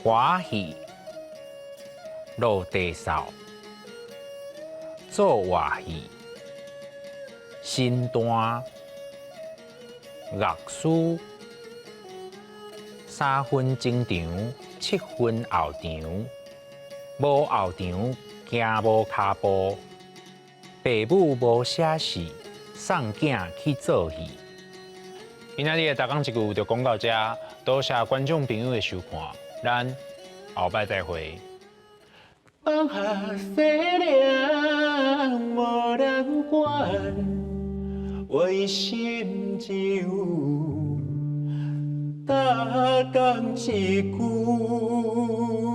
S2: 歌戲、落地掃、做活戲、身段、樂師、三分前場，七分後場。無後場，行無跤步，爸母無寫戲，送囝去做戲。今仔日的逐工一句就講到這，多謝觀眾朋友的收看，咱後擺再會。放下世涼，無人管，我心只有逐工一句。